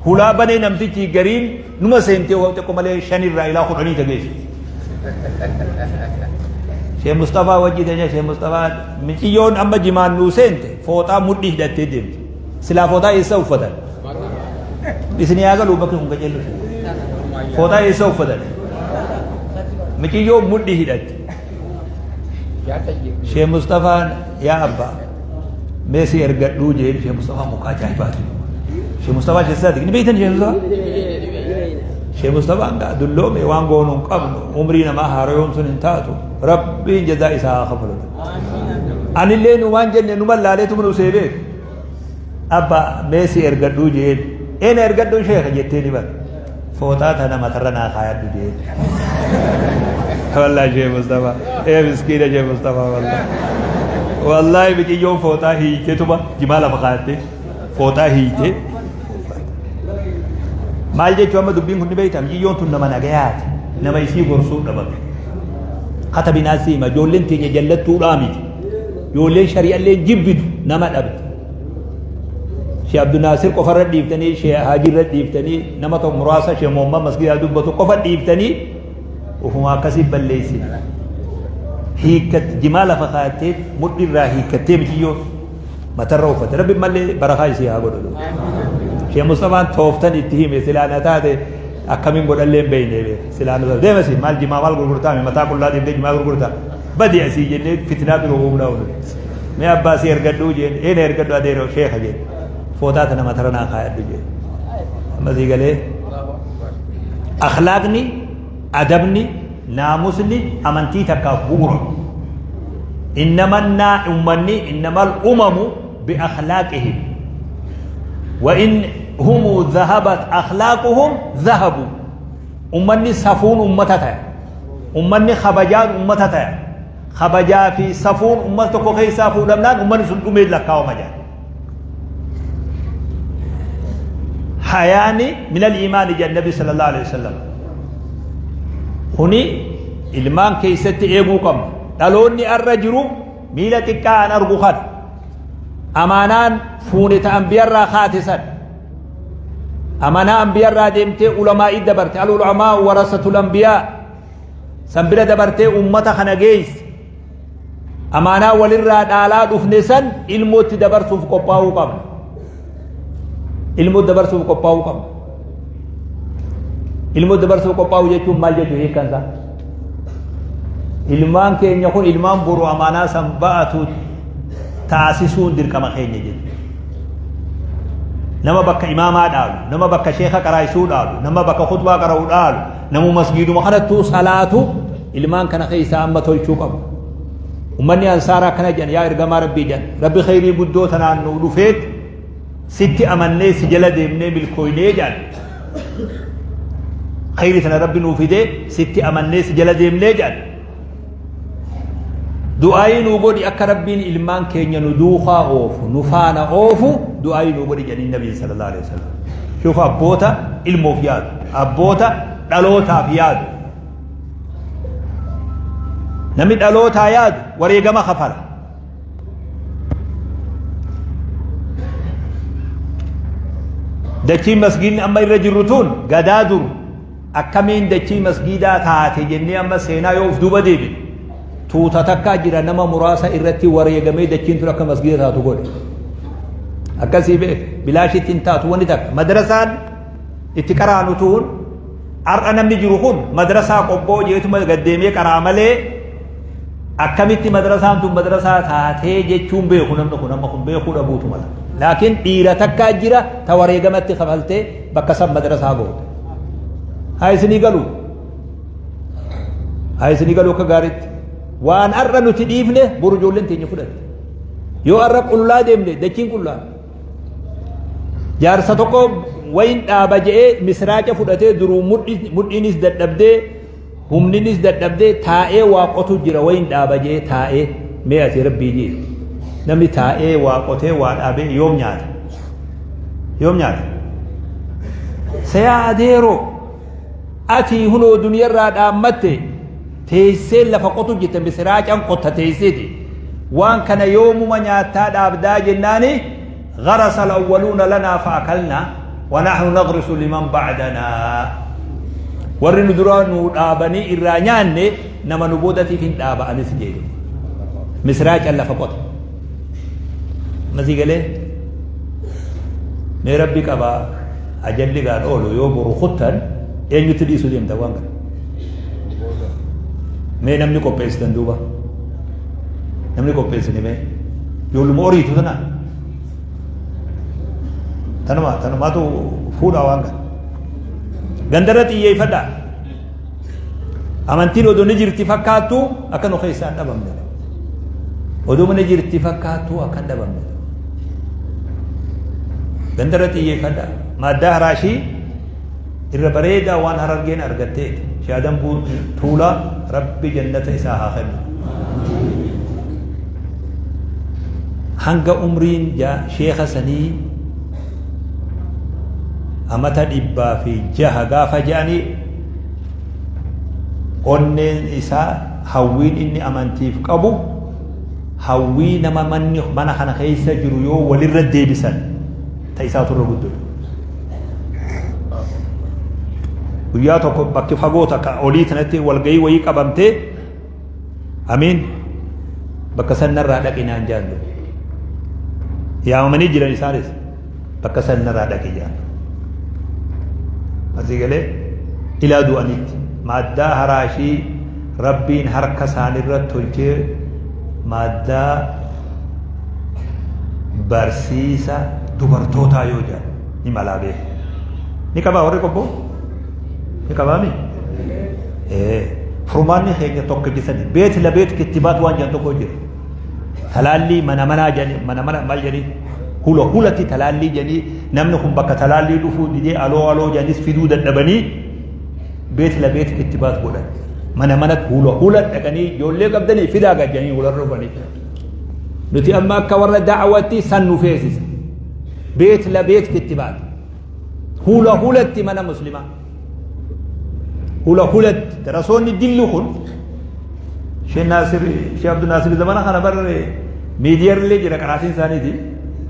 Hulaa banee namtichi gariin numa seentee waan xiqqoo malee shanirraa ilaa kudhanii tageessu. Shee Mustafaa wajji teenya Shee Mustafaa miciyyoon amma jimaan nuu seente fooxaa mudhii hidhattee deemti. Silaa fooxaa eessa uffatan? Isin yaa galuu bakki kun qajeellu. Fooxaa eessa uffatan? Miciyyoo mudhii hidhatte. Shee Mustafaan yaa abbaa mee si ergadhuu jeen. Shee Mustafaa muka ajaa'ibaati. Shee Mustafaa Shee Saadiq ni beektan Shee Mustafaa? Shee Mustafaan gaa dulloome, waan goonu hin qabnu, umrii namaa haarayoomsuun hin taatu, Rabbiin jazaa isaa haa kafalu. Anillee nu waan jenne numa laaleetu nu see beeku. Abba mee si ergadhuu jeen. Eena ergadhuu sheekha jettee ni bara. Fooxaa tana matarra naa kaayadhu jeen. Wallahi Shee Mustafaa. Ee miskiina Shee Mustafaa wallahi. Wallahi biciyyoon fooxaa hiiteetuma jimaa lafa kaayattee fooxaa hiitee. Maal jechuun amma dubbiin kun ni beektaa, biciyyoon tun nama nagayaati. Nama isii gorsuu dhabame. Katabinaa siima ijoolleen teenya jallattuudhaa miti. Ijoolleen shari'allee jibbitu nama dhabde. Shee Abdunaasir qofarra dhiiftanii, Shee Haajirra dhiiftanii, nama tokko muraasa Shee Moomman masgidaa dubbatu qofa dhiiftanii ufuma akkasii balleessine. Hiikkatti jimaa lafa kaayattee mudhiirraa hiikkattee mitiyyoo matarra uffate. Rabbi mallee barakaa isii haa godhu. Shee Mustafaan tooftan itti hime, silaa na taate akkamiin godhallee hin beekne beeka. Silaa na taate deemasi maal jimaa maal gurgurtaa, mataa qullaa deemtee jimaa gurgurtaa. Badi asii jennee fitnaa biroo uumnaa oolu. Mee abbaa si ergadhuu jeen, eena ergadhu adeeroo sheeka jeen. Fooxaa tana matara naa kaayadhu jeen. Amma sii galee akhlaaqni, adabni, naamusni amantii takkaaf bu'uura. Innamannaa ummanni innamal umamu bi akhlaaqihim. Wa in humu dhahabat akhlaaquhum dhahabu. Ummanni safuun ummata ta'e. Ummanni kabajaan ummata ta'e. Kabajaa fi safuun ummata tokko keessaa fuudhamnaan ummanni sun dhumee lakkaawama jedha. Hayaani minal iimaani jedha Nabi sallallahu alaihi wasallam. Kuni ilmaan keessatti eeguu qabna. Dhaloonni arra jiru miila xiqqaa an argu kana. Amaanaan fuune ta ambiyarraa kaate san. Amanaa ambiyarraa deemtee ulamaa'ii dabarte. Al ulamaa warasatul ambiyaa. San bira dabartee ummata kana geesse. Amaanaa walirraa dhaalaa dhufne san ilmootti dabarsuuf qophaa'uu qabna. Ilmootti dabarsuuf qophaa'uu qabna. Ilmootti dabarsuuf qophaa'uu jechuun maal jechuu hiikkan isaa? Ilmaan keenya kun ilmaan boru amaanaa san ba'atu taasisuun dirqama keenya jechuudha. Nama bakka imaamaa dhaalu, nama bakka sheeka qaraayisuu dhaalu, nama bakka khutbaa qara'u dhaalu, namu masgiiduma kanattuu salaatu ilmaan kana keessaa amma tolchuu qabu. Ummanni ansaaraa akkana jedhan, yaa ergamaa Rabbii jedhan, Rabbi kheyrii guddoo tanaan nu dhufeet sitti amannee si jala deemnee milkooynee jedhan. Kheyrii tana Rabbi nuu fidee sitti amannee si jala deemnee jedhan. Du'aayii nuu godhi akka Rabbiin ilmaan keenya nu duukaa oofu, nu faana oofu du'aayii nuu godhi jedhanii Nabiin sallallahu alaihi wasallam. Shuuf abboota ilmoof yaadu, abboota dhalootaaf yaadu. Namni dhalootaa yaadu wareegama kafala. Dachiin masgiidni amma irra jirru tun gadaa dur akkamiin dachii masgiidaa taate jennee amma seenaa yoo of duuba deebine, tuuta takkaa jira, nama muraasa irratti wareegamee dachiin tun akka masgiida taatu godhe. Akkasii beek, bilaashitti hin taatu wanni takka. Madrasaan itti qaraanu tun har'a namni jiru kun madrasaa qobboo jeetuma gaddeemee qaraa malee akkamitti madrasaan tun madrasaa taatee jechuun beeku namni kun amma kun beekuu dhabuutu mala. Laakiin dhiira takkaa jira ta wareegamatti kafaltee bakka san madrasaa goote. Haa isinii galu. Haa isinii galu akka gaariitti. Waan har'a nuti dhiifne boru ijoolleen teenya fudhatte. Yoo har'a qullaa deemne dachiin qullaa. Jaarsa tokko wayin dhaaba je'ee misraaca fudhatee duruu mudhiinis dadhabdee humninis dadhabdee taa'ee waa qotu jira, wayin dhaaba je'ee taa'ee. Mee ati rabbii jee, namni taa'ee waa qotee waa dhaabee yoom nyaata? Yoom nyaata? Sayaa adeeroo, ati hunoo duniyarraa dhaammatte teessee lafa qotu jirta, misraacan qotta teesseeti. Waan kana yoomuma nyaattaa dhaabdaa jennaani, غرس الأولون لنا فأكلنا ونحن نغرس لمن بعدنا. Warri nu duraa nu dhaabanii irraa nyaanne, nama nu boodatiif hin dhaaba anis jedhe. Misraacan lafa qota. Masii galee mee rabbi qaba, ajalli gaan oolu yoo boru kuttan eenyutti dhiisuu deemta waan kana? Mee namni qopheessitan duuba namni qopheessine mee ijoolluma horiitu tana tanuma tanumaatu fuudha waan kana gandarra xiyyeeffadha. Amantiin odoo ni jirti fakkaattu akka nu keessaa hin dhabamne, odoo ni jirti fakkaattu akka hin dhabamne gandarra xiyyeeffadha. Maaddaa haraashii irra bareedaa waan Harargeen argatteeti. Shaadan Tuulaa, Rabbi jannata isaa haa kennu. Hanga umriin sheeka sanii amata 106 gaafa je'anii, onneen isaa hawwiin inni amantiif qabu hawwii nama manni mana kana keessa jiru yoo walirra deebisan ta isaatu irra guddatu. Guyyaa tokko bakki fagoo takka olii tanatti walgahii wayii qabamtee, amiin bakka san narraa dhaqi naan jaallu. Yaamamanii jiran isaanis bakka san narraa dhaqi jaallu. Asii galee ilaa du'anitti maaddaa haraashii Rabbiin harka isaanirra tolchee maaddaa barsiisa dubartootaa yoo jedhan ni malaa beeku. Ni qabaa warri qobboo? Ni qabaami? Furmaanni keenya tokko jisani. Beet la beet kittibaat waan jedhan tokko jira. Talaallii mana manaa jedhanii, mana mana maal jedhanii, hula hulatti talaallii jedhanii, namni kun bakka talaallii dhufuu didee aloo aloo jedhanis fiduu dadhabanii beet la beet kittibaat godhan. Mana mana hula hula dhaqanii ijoollee qabdanii fidaa gajjanii hularra dhufanii. Nuti amma akka warra da'awatti san nu feesisa. Beet la beet kittibaat. Hula hulatti mana muslimaa. Hula hulatti darasoonni dilli kun Sheekh Naasir, Sheekh Abdul Naasir zamana kana bar miidiyaarra jira qaraatiin isaaniiti.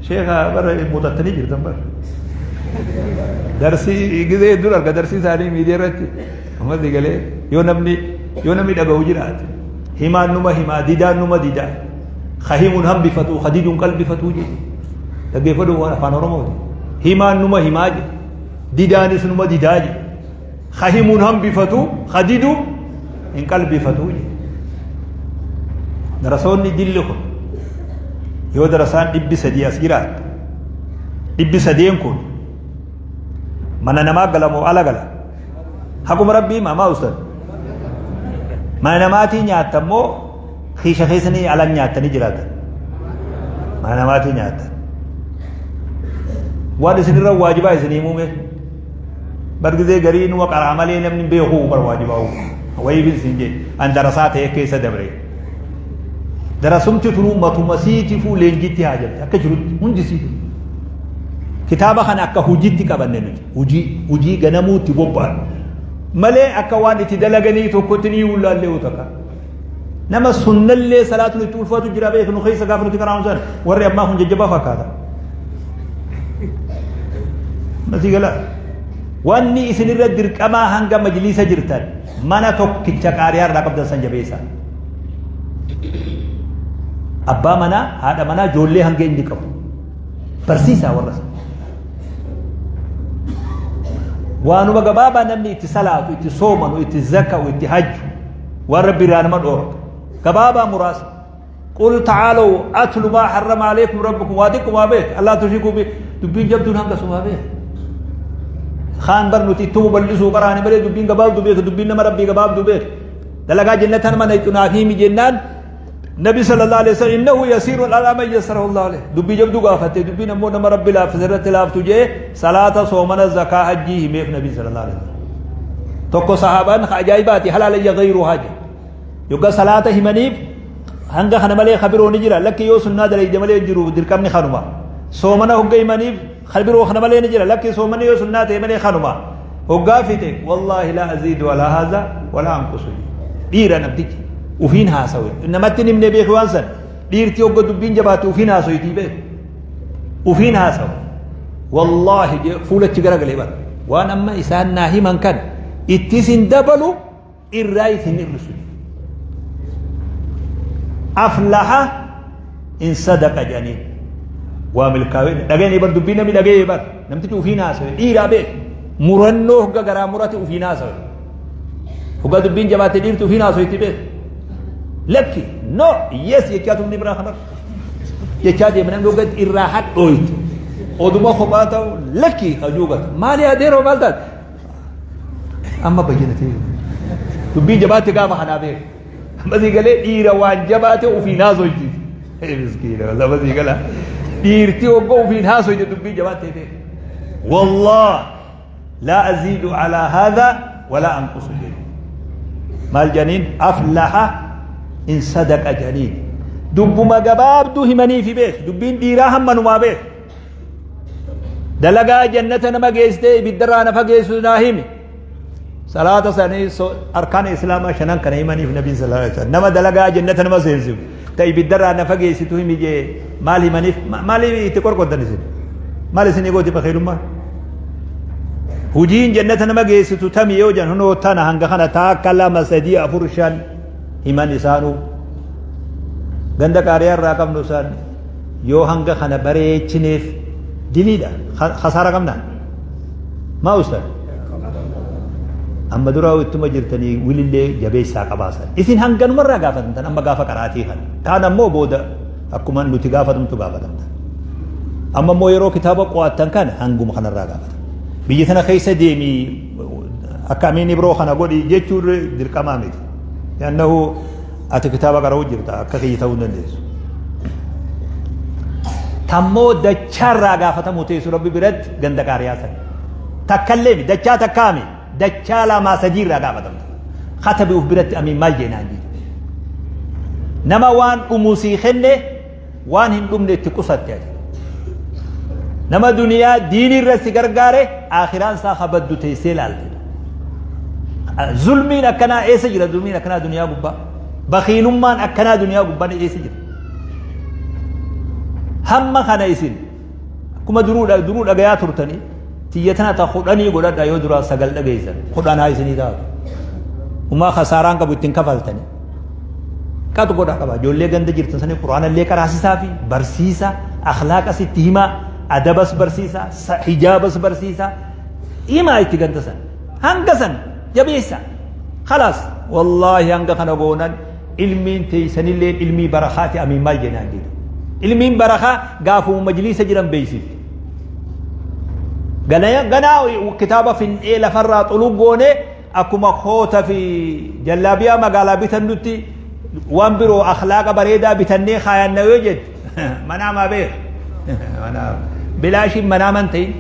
Sheekha bar muuxattanii jirtan bar. Darsii gizee hedduun arga darsii isaanii miidiyaa irratti. Ammas galee yoo namni dhaga'u jiraate. Himaan numa himaa, didaan numa didaa. Kahimuun hambifatu, kadiduun qalbifatu jedhe. Dhaggeeffadhu, waan afaan Oromooti. Himaan numa himaa jedhe. Didaanis numa didaa jedhe. Kahimuun hambifatu, kadidu hin qalbifatu jedhe. Darasoonni dilli kun yoo darasaan 300 as jiraate, 300n kun mana namaa gala moo ala gala? Haquma Rabbii himaa ustad. Mana namaatii nyaatta immoo kiisha keessanii ala nyaattanii jiraatan. Mana namaatii nyaattan. Waan isinirra waajibaa isinii muume. Bargizee garii numa qaraa malee namni beeku bar waajibaa. Wayii isin jee an darasaa ta'e keessa dabre. Darasumti tunuu matuma siitifuu leenjitti haa jabte akka jirutti hundi siitu. Kitaaba kana akka hojiitti qabanne nuti hojii hojii ganamuutti bobba'an malee akka waan itti dalaganii tokkotti ni wulaallee takka. Nama sunnallee salaatuun itti ulfaatu jira beeknu keessa gaafa nuti karaa san warri ammaa kun jajjabaa fakkaata. Masii gala. Wanni isinirra dirqamaa hanga majliisa jirtan mana tokkicha qaariyaa irraa qabdan san jabeessa. Abbaa manaa, haadha manaa, ijoollee hanga inni qabu. Barsiisaa warra sana. Waanuma gabaabaa namni itti salaatu, itti soomanu, itti zaka'u, itti hajju, waan Rabbi irraa nama dhoorga. Gabaabaa muraasa. قل تعالوا أتل ما حرم عليكم ربكم waa xiqquma beek ألا تشركوا به dubbiin jabduun hanga sumaa beek. Kaan bar nuti ittuma bal'isuu qaraani malee dubbiin gabaabduu beek, dubbiin nama Rabbii gabaabduu beek. Dalagaa jannatan mana itti naaf himi jennaan, Nabi صلى الله عليه وسلم إنه يسير على من يسره الله عليه. Dubbii jabduu gaafatte, dubbiin ammoo nama Rabbi laaffise irratti laaftu jee salaata, soomana, zakaa, hajjii himeef Nabi صلى الله عليه وسلم. Tokko sahaabaan ajaa'ibaati هل علي غيرها jedhe. Yoggaa salaata himaniif, hanga kana malee kabiroo ni jira? Lakki, yoo sunnaa dalayde malee jiru, dirqamni kanuma. Soomana hogga himaniif, kabiroo kana malee ni jira? Lakki, soomani yoo sunnaa ta'e malee kanuma. Hoggaa fixe, والله لا أزيد على هذا ولا أنقص. Dhiira namtichi ufiin haasawe namatti himne beeku waan san. Dhiirti hogga dubbiin jabaate ufiin haasoyitii beeku, ufiin haasawe. Wallaahi fuulachi garagalee bara waan amma isaan naa himan kan ittis hin dabalu, irraa isin hir'isu. أفلح إن صدق jedhaniin. Waa milkaa'ee dhageenye bar, dubbii namni dhagee bar namtichi ufiin haasawe. Dhiiraa beek, murannoo hogga garaa murate ufiin haasawe. Hogga dubbiin jabaate dhiirti ufiin haasawetti beek. Lakki, no, yes jechaa tumni biraa kanar. Jechaa deema namni hogga irraa hadhooytu. Oduma kophaa ta'u lakki hajuugata. Maali adeeroo maal taate? Amma bayyinatee jiru. Dubbiin jabaatte gaafa kanaa beeku. Amma sii galee dhiira waan jabaate ofiin haasoyti. Miskiina lama sii gala. Dhiirti hogga ofiin haasoyte dubbiin jabaatte beeku. Wallah laa aziidu alaa haadha walaa anqusu jedhu. Maal janiin aflaha in sadaqa janiin. Dubbuma gabaabduu himaniifi beek. Dubbiin dhiiraa hammanumaa beek. Dalagaa jannata nama geessitee ibiddarraa na fageessu naa himi. Salaata sanii arkaana islaamaa shanan kana himaniif nabiin sallallahu alaihi wasallam nama dalagaa jannata nama seensifu ta ibiddarraa na fageessitu himi jee maal himaniif maaliif itti qorqoddan isin maal isinii gooti bakiilummaan hujiin jannata nama geessitu tami yoo jan hunoo tana hanga kana taakka lama sadii afur shan himan isaanuu ganda qaariyaa irraa qabnu isaan yoo hanga kana bareechineef diliidha kasaara qabnaa maa ustaz amma duraa ittuma jirtanii wilillee jabeessaa qabaasan isin hanganumarraa gaafatamtan amma gaafa qaraatii kan kaan ammoo booda akkuma nuti gaafatamtu gaafatamtan amma immoo yeroo kitaaba qo'attan kan hanguma kanarraa gaafatan biyya tana keessa deemii akka amiin ibroo kana godhi jechuun dirqamaa miti annahu ati kitaaba qara'uu jirta akka kiyya ta'uu hin dandeessu. Tammoo dachaarraa gaafatamuu teessu rabbi biratti ganda qaariyaa san. Takkallee mi dachaa takkaami dachaa lamaa sadiirraa gaafatamta. Katabi uf biratti amiin maal jeenaan jedhe. Nama waan dhumu sii kenne waan hin dhumne itti qusatte ati. Nama duniyaa diinii irra si gargaare aakhiraan isaa kabaddu teessee ilaalte. Zulmiin akkanaa eessa jira? Zulmiin akkanaa duniyaa gubbaa. Bakiilummaan akkanaa duniyaa gubbaa eessa jira? Hamma kana isin akkuma duruu duruu dhagayaa turtanii tiyya tana ta kudhanii godhadha yoo duraa sagal dhageessan kudhanaa isinii taatu. Umaa kasaaraan qabu ittiin kafaltanii. Qatu godhaa qaba. Ijoollee ganda jirtan sanii quraana illee qaraasisaa fi barsiisa, akhlaaqas itti himaa, adabas barsiisa, hijaabas barsiisa. Himaa itti ganda san. Hanga san jabeessa. Khalaas wallaahi hanga kana goonan ilmiin teessanillee ilmii barakaati amiin maal jennaan jedhu. Ilmiin barakaa gaafuma majliisa jiran beeksifti. Ganaa kitaaba fin'ee lafarraa xulug goonee Akkuma koota fi jallaabiyaa magaalaa bitannutti waan biroo akhlaaqa bareedaa bitannee kaayanna yoo jette manaamaa beeka. Bilaashiin manaaman ta'in.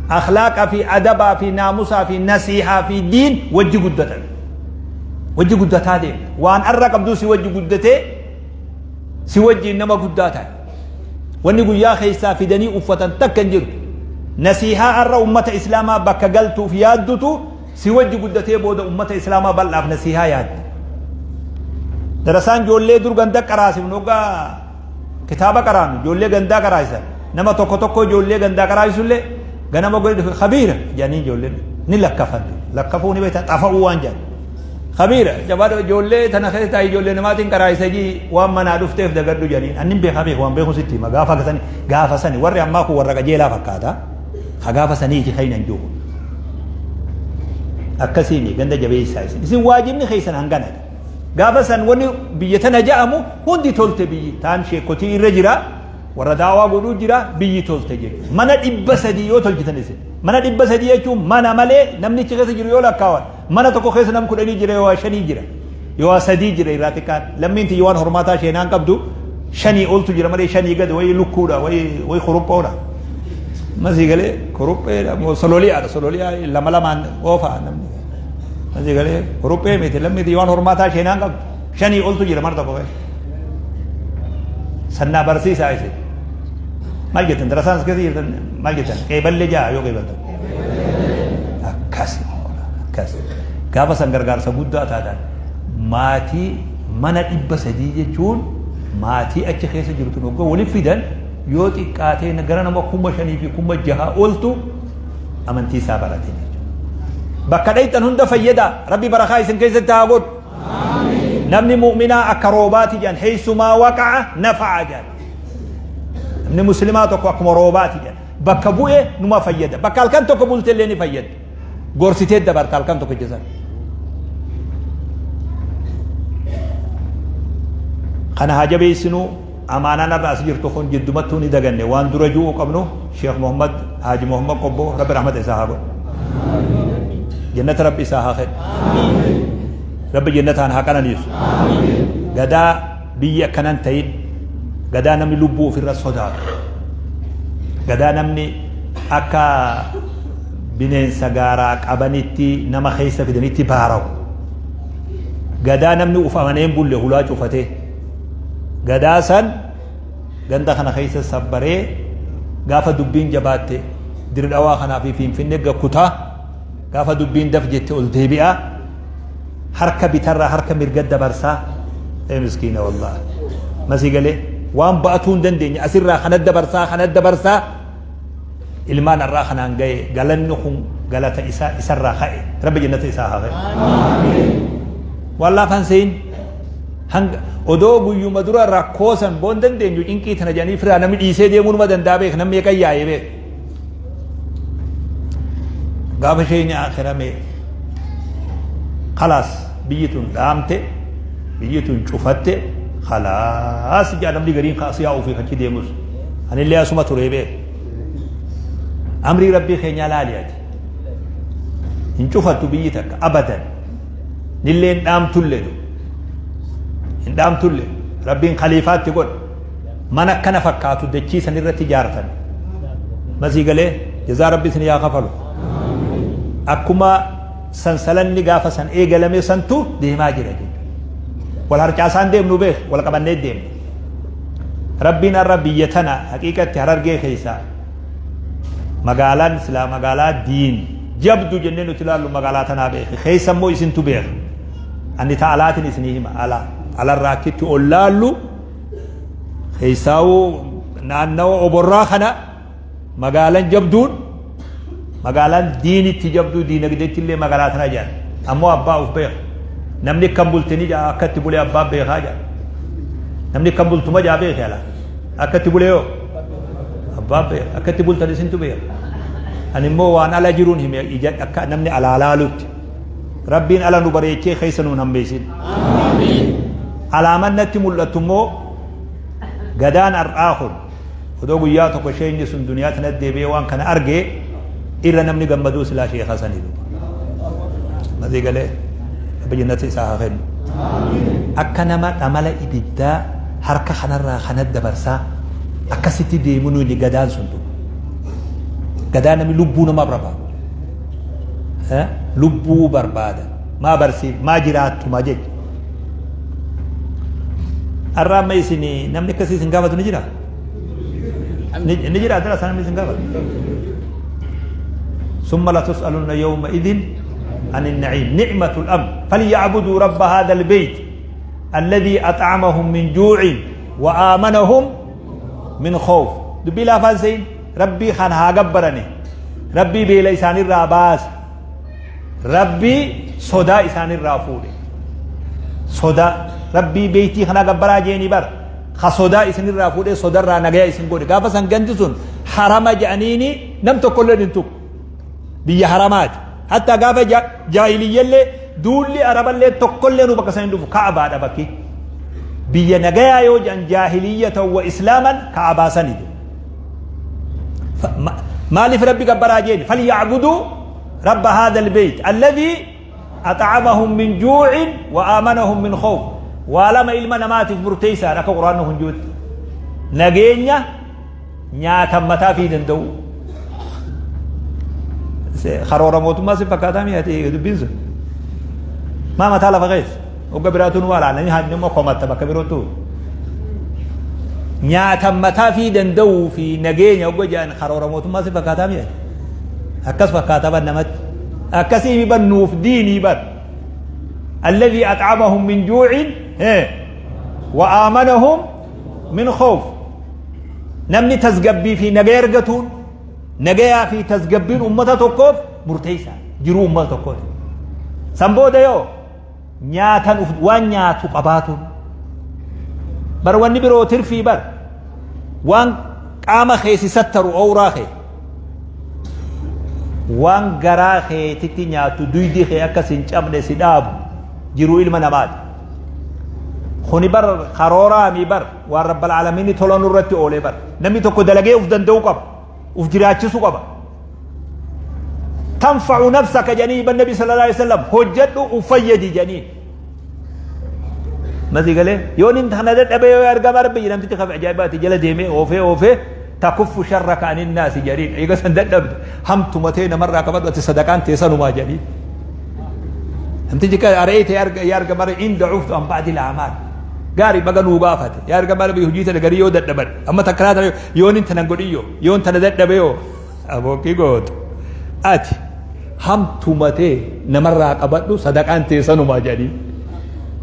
Akhlaaqa fi adabaa fi naamusaa fi nasiihaa fi diin wajji guddatan. Wajji guddataa deema. Waan arra qabduu si wajji guddatee si wajjiin nama guddaa ta'e. Wanni guyyaa keessaa fidanii uffatan takka hin jirtu. Nasiihaa har'a ummata Islaamaa bakka galtuuf yaaddutu si wajji guddatee booda ummata Islaamaa bal'aaf nasiihaa yaaddi. Darasaan ijoollee dur ganda qaraasifnu hoggaa kitaaba qaraanu ijoollee gandaa qaraasisan nama tokko tokko ijoollee gandaa qaraasisullee ganama godhe dhufe kabiira jedhanii ijoolleen ni lakkafan lakkafuu ni beektan xafa'uu waan jedhan. Kabiira jabaadhu ijoollee tana keessa taa'e ijoollee namaatiin karaa isa jii waan manaa dhufteef dagadhu jedhaniin annin beekaa beeku waan beeku sitti hima gaafa sani gaafa sani warri ammaa kun warra qajeelaa fakkaata ka gaafa saniiti kaynan jiru akkasiimi ganda jabeessaa isin isin waajibni keessan hangana gaafa san wanni biyya tana ja'amu hundi tolte biyyi taan sheekotii irra jira Warra daawaa godhuu jira biyyi tolte jechuudha. Mana 300 yoo tolchitan isin. Mana 300 jechuun mana malee namnichi keessa jiru yoo lakkaawan mana tokko keessa nam kudhanii jira yoo shanii jira. Yoo sadii jira irraa xiqqaan. Lammiin tiyya waan hormaataa sheenaan qabdu shanii oltu jira malee shanii gad wayii lukkuudha wayii wayii kuruphoodha. Masii galee kurupheedha moo sololiyaadha sololiyaa lama lamaan oofaa namni. Masii galee kuruphee miti lammii tiyya waan hormaataa sheenaan qabdu shanii oltu jira mana tokko keessa. Sannaa barsiisaa isin. Maal jettan darasaan as keessa jirtan maal jettan qeeballee ja'a yoo qeebaltan. Akkas akkas gaafa san gargaarsa guddaa taatan maatii mana 300 jechuun maatii achi keessa jirtu dhogga waliif fidan yoo xiqqaatee gara nama 5,000 fi 6,000 oltu amantii isaa barate jechuudha. Bakka dhayxan hunda fayyada rabbi barakaa isin keessatti haa godhu. Namni mu'minaa akka roobaati jedhan heessumaa waqa'a nafa'a jedhan. Namni muslimaa tokko akkuma roobaati jedhan. Bakka bu'e numa fayyada. Bakka halkan tokko bulte illee ni fayyada. Gorsitee dabarta halkan tokko jesan. Kana haa jabeessinu. Amaanaan har'a as jirtu kun jiddumattuu ni daganne. Waan dura ju'uu qabnu, Sheekh Muhammad Haaji Muhammad Qobboo, Rabbi rahmata isaa haa godhu, jannata Rabbi isaa haa kennu, Rabbi jannataan haa qananiisu. Gadaa biyyi akkanan ta'in, gadaa namni lubbuu ofirra sodaatu, gadaa namni akka bineensa gaaraa qabanitti nama keessa fidanitti baarawu, gadaa namni uf amanee hin bulle hulaa cufatee, gadaa san ganda kana keessa sabbaree, gaafa dubbiin jabaatte Dirdhawaa kanaa fi Finfinnee gakkutaa, gaafa dubbiin daf jette ol deebi'aa, harka bitarraa harka mirga dabarsaa. Ee miskiina, wallaahi masii galee waan ba'atuu hin dandeenye asirraa kana dabarsaa, kana dabarsaa ilmaan har'aa kanaan ga'e. Galanni kun galata isaa isarraa ka'e. Rabbi jannata isaa haa ka'e. Waan laafaan seeyin hanga odoo guyyuma dura rakkoo san boon dandeenyu cinqii tana jedhanii firaa namni dhiisee deemuu numa danda'a. Beek, namni meeqa yaa'ee beek. Gaafa isheen akhiramee khalaas, biyyi tun dhaamte, biyyi tun cufatte, khalaas jaa namni gariin kaas yaa'uu fi achi deemus. Anillee asuma turee beek. Amrii Rabbii keenyaa laali ati. Hin cufattu biyyi takka abadan, nillee hin dhaamtulle, hin dhaamtulle. Rabbiin khaliifaatti godhe, mana akkana fakkaatu dachii san irratti ijaartan. Masii galee jazaa Rabbi isin yaa kafalu. Akkuma sansalanni gaafa san eegalame santu deemaa jira jechuudha. Wal harcaasaan deemnu beek, wal qabannee deemnu. Rabbiin har'a biyya tana haqiiqatti Harargee keessaa magaalaan silaa magaalaa diin jabdu jennee nuti ilaallu magaalaa tanaa beeke. Keessa immoo isintu beeka. Ani ta alaatiin isinii hima. Ala alarraa akkitti ol laallu, keessaawuu naannawa Oborraa kana, magaalaan jabduun, magaalaan diinitti jabduu, diinagdeetti illee magaalaa tana jedhan. Ammoo abbaa uf beeka. Namni akkam bultini jaa, akka itti bulee abbaa beekaa jaa. Namni akkam bultuma jaa beeke, ala akka itti bulee yoo abbaa beeka. Akka itti bultan isintu beeka. Ani immoo waan ala jiruun hime, ija akka namni alaa laalutti. Rabbiin ala nu bareechee keessa nuun hammeessin. Alaaman natti mul'attu immoo gadaan har'aa kun odoo guyyaa tokko isheenyi sun duniyaa tanatti deebi'ee waan kana argee, irra namni gammaduu silaa sheeka sanii duuba. Masii galee Rabbi jannata isaa haa kennu. Akka nama dhamala ibiddaa harka kanarraa kana dabarsaa akkasitti deemu nuyi gadaan sun duuba. Gadaa namni lubbuu nama barbaadu. Lubbuu barbaada. Maa barsiif maa jiraattuma jecha. Har'a amma isin namni akkasii isin gaafatu ni jira? Ni jira dara sana namni isin gaafatu. ثم لتسألن يومئذ عن النعيم. نعمة الأمن. فليعبدوا رب هذا البيت الذي أطعمهم من جوع وآمنهم من خوف. Dubbii laafaan seyin. Rabbii kan haa gabbarani, Rabbii beela isaanirraa baase, Rabbii sodaa isaanirraa fuudhe, sodaa. Rabbii beeytii kanaa gabbaraa jeeni bara ka sodaa isinirraa fuudhee sodarraa nagaya isin godhe. Gaafa san gandi sun harama jedhaniini nam tokkollee hin tuqu, biyya haramaati. Hatta gaafa jaahiliyyallee duulli Araballee tokkollee nu bakka san hin dhufu. Ka'abaadha bakki biyya nagayaa yoo jedhan, jaahiliyya ta'u wa islaaman Ka'abaa sanitu. Maaliif Rabbi gabbaraa jeeni? فليعبدوا رب هذا البيت الذي أطعمهم من جوع وآمنهم من خوف. Waa lama ilma namaatiif murteessaadha akka Quraanni kun jirutti: nageenya, nyaatan mataa fi danda'u. Karoora mootummaa si fakkaataa mi'aati dubbiin sun. Maa mataa lafa keessa hogga biraatu nu walaananii haadni immoo komatta bakka birootu. Nyaatan mataa fi danda'uu fi nageenya hogga jedhan karoora mootummaa si fakkaataa mi'aati. Akkas fakkaata ban namatti akkasii ban nuuf diinii ban. الذي أطعمهم من جوع وآمنهم من خوف. Namni tasgabbii fi nagaya argatuun, nagayaa fi tasgabbiin ummata tokkoof murteessaa jiruu ummata tokkooti. San booda yoo nyaatan waan nyaatu qabaatuun bar, wanni biroo tirfii bar. Waan qaama keesi sattaru, owraa kee, waan garaa keetitti nyaatu, duydi kee akkas hin cabne si dhaabu, jiruu ilma namaati. Kuni bar karooraami bar waan rabbal aalamiinni tola nurratti oolee bar. Namni tokko dalagee uf danda'uu qaba. Uf jiraachisuu qaba. Tanfa'u nafsaka jedhanii ban nabi sallallahu alaihi wasallam hojjedhu uf fayyadi jedhanii. Masii galee yoo inni kana dadhabee yoo argama rabbi namtichi kafe ajaa'ibaati jala deemee oofee oofee takuffu sharraka anin naasi jedhanii eega san dadhabde hamtuma ta'e namarraa qabadhu ati sadaqaan tee sanumaa jedhanii. Namtichi kan aree ta'e arga yaa argama rabbi in da'uftu an ba'di la'amaal. Gaarii baga nuu gaafate yaa argama rabbi hojii tana garii yoo dadhaban amma takkanaa tana yoon hin tana godhiyyoo yoon tana dadhabe yoo abookii gootu ati hamtuma tee namarraa qabadhu sadaqaan tee sanumaa jedhanii.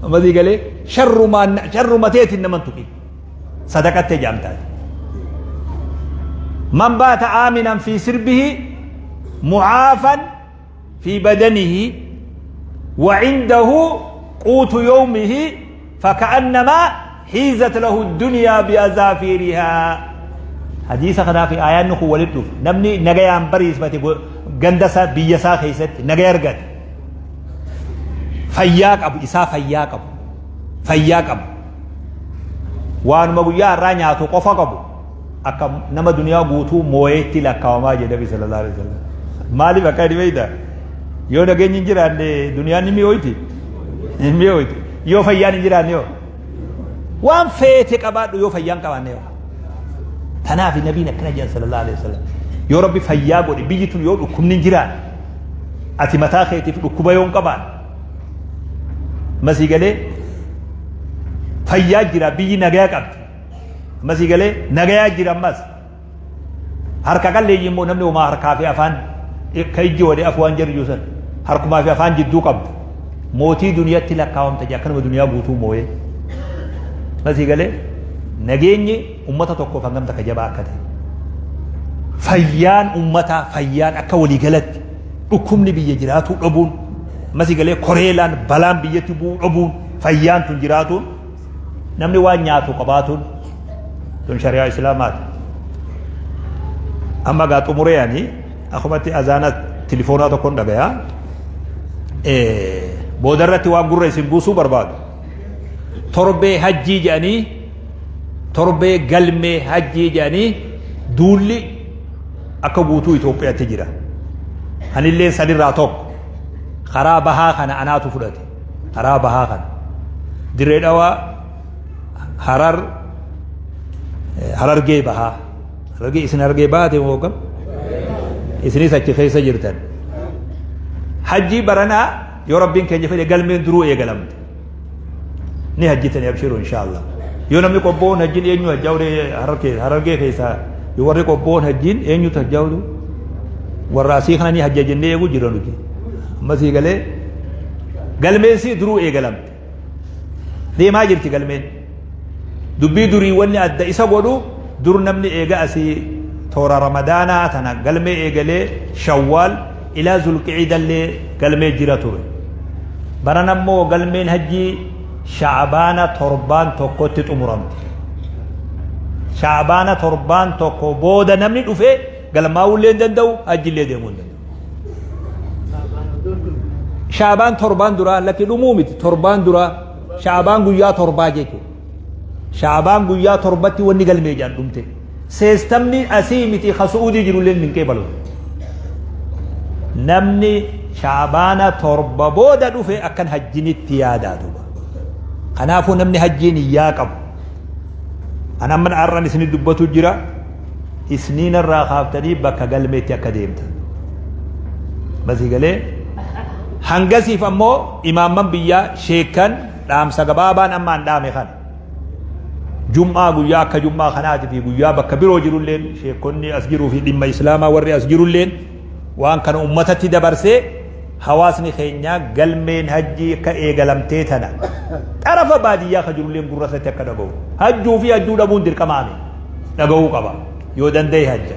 Ammasii galee sharrumaan sharruma teetiin naman tuqin sadaqattee jaamtaati. Man baata aaminan fi sirbihi mucaafan fi badanihi wa cindahu quutu yawmihi faka'annamaa hiizat lahu dunyaa biazaafiirihaa. Hadiisa kanaa fi aayaanni kun walitti dhufu. Namni nagayaan bariisfate ganda isaa biyya isaa keessatti nagaya argate. Fayyaa qabu isaa fayyaa qabu. Fayyaa qabu. Waanuma guyyaa har'aa nyaatu qofa qabu. Akka nama duniyaa guutuu moo'eetti lakkaawamaa jedhe Nabi sallallahu alaihi wasallam. Maaliif akka inni beekta? Yoo nageenyi hin jiraanne duniyaan ni mi'ooyti. Hin mi'ooyti. Yoo fayyaan hin jiraanne yoo. Waan feete qabaadhu yoo fayyaan qabaanne yoo. Tanaaf nabiin akkana jedhan sallallahu alaihi wasallam. Yoo Rabbi fayyaa godhe biyyi tun yoo dhukkubni hin jiraanne ati mataa keetiif dhukkuba yoo hin qabaanne masii galee fayyaa jira biyyi nagaa qabdi. Masii galee nagayaa jira ammas. Harka qalleeyyii immoo namni homaa harkaa fi afaan ka ijji wadee afu waan jarri san harkumaa fi afaan jidduu qabda. Mootii duniyatti lakkaawamta jee akkanuma duniyaa guutuu mooyee. Masii galee nageenyi ummata tokkoof hangam takka jabaa akka ta'e. Fayyaan ummataa fayyaan akka waliigalatti dhukkubni biyya jiraatuu dhabuun masii galee koreelaan balaan biyyatti bu'uu dhabuun fayyaan tun jiraatuun Namni waan nyaatu qabaatuun tun shari'aa islaamaati. Amma gaa xumuree ani akkumatti azaana tilifoonaa tokkoon dhagaya. Booda irratti waan gurra isin buusuu barbaadu. Torbee hajjii jedhanii torbee galmee hajjii jedhanii duulli akka guutuu Itoophiyaatti jira. Anillee sanirraa tokko karaa bahaa kana anaatu fudhate. Karaa bahaa kana. Dirree Dhawaa, Harar, Harargee bahaa. Harargee isin Harargee bahaate moo kam? Isinis achi keessa jirtan. Hajjii baranaa yoo Rabbiin keenya fedhe galmeen duruu eegalamte. Ni hajjitani abshiru inshaallah. Yoo namni qobboon hajjiin eenyu hajjaa warri Harargee keessaa yoo warri qobboon hajjiin eenyutu hajjaa oduu? Warra asii kana ni hajja jennee eeguu jira nuti. Amma sii galee galmeen sii duruu eegalamte. Deemaa jirti galmeen. Dubbii durii wanni adda isa godhu dur namni eega asii toora ramadaanaa tana galmee eegalee shawwaal ilaa zulqicidallee galmee jira ture. Baran ammoo galmeen hajjii sha'abaana torbaan tokkotti xumuramte. Sha'abaana torbaan tokko booda namni dhufe galmaa'uullee hin danda'u hajjillee deemuu hin danda'u. Shaabaan torbaan duraa lakki dhumuu miti torbaan duraa shaabaan guyyaa torbaa jechuudha. Shaabaan guyyaa torbatti wanni galmee jaan dhumte. Seestamni asii miti ka su'uudii jirullee hin qeebalu. Namni shaabaana torba booda dhufe akkan hajjinitti yaadaa duuba. Kanaafuu namni hajjiin iyyaa qabu. An amma har'an isinit dubbatu jira. Isniina irraa kaaftanii bakka galmeetti akka deemtan. Masii galee hangasiif ammoo imaamman biyyaa sheekkan dhaamsa gabaabaan amma an dhaame kana. Jum'aa guyyaa akka jum'aa kanaatii fi guyyaa bakka biroo jirulleen sheekkonni as jiruu fi dhimma islaamaa warri as jirulleen waan kana ummatatti dabarsee hawaasni keenya galmeen hajjii akka eegalamtee tana xarafa baadiyyaa ka jirulleen gurra isatti akka dhaga'u hajjuu fi hajjuu dhabuun dirqamaame dhaga'uu qaba yoo danda'e hajja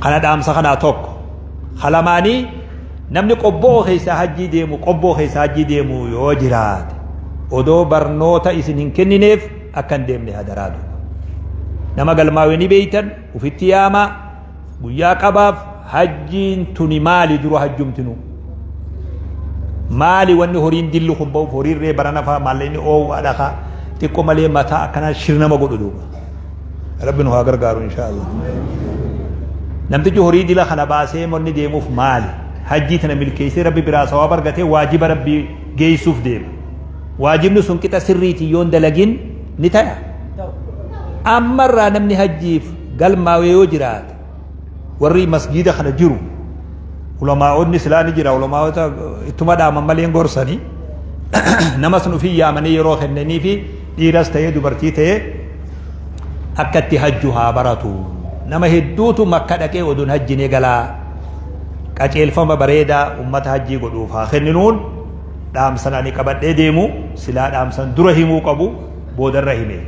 kana dhaamsa kanaa tokko kalamaanii namni qobboo keessa hajjii deemu qobboo keessa hajjii deemu yoo jiraate odoo barnoota isin hin kennineef akka hin deemne hadaraa duuba nama galmaawee ni beeytan ufitti yaamaa Guyyaa qabaaf hajjiin tuni maali dura hajjumtinu? Maali wanni horiin dilli kun ba'uuf horiin ree barana faa maallaqni oowwaadha kaa xiqqoo malee mataa akkanaa shirnama godhu duuba. Rabbi nu haa gargaaru inshaa Allah. Namtichi horii dila kana baasee monni deemuuf maali? Hajjii tana milkeessee Rabbi biraa sawaaba argatee waajiba Rabbii geessuuf deema. Waajibni sun qixa sirriitiin yoon dalagin ni taya. Ammarraa namni hajjiif galmaawee yoo jiraate warri masgiida kana jiru ulamaa'onni silaa ni jira ulamaa'ota ittuma dhaaman malee hin gorsanii nama sun ofii yaamanii yeroo kennanii fi dhiiras ta'ee dubartii ta'ee akka itti hajju haa baratu nama hedduutu makka dhaqee oduun hajjinee galaa qaceelfama bareedaa ummata hajjii godhuuf haa kenninuun dhaamsan ani qabadhee deemu silaa dhaamsan dura himuu qabu boodarra hime.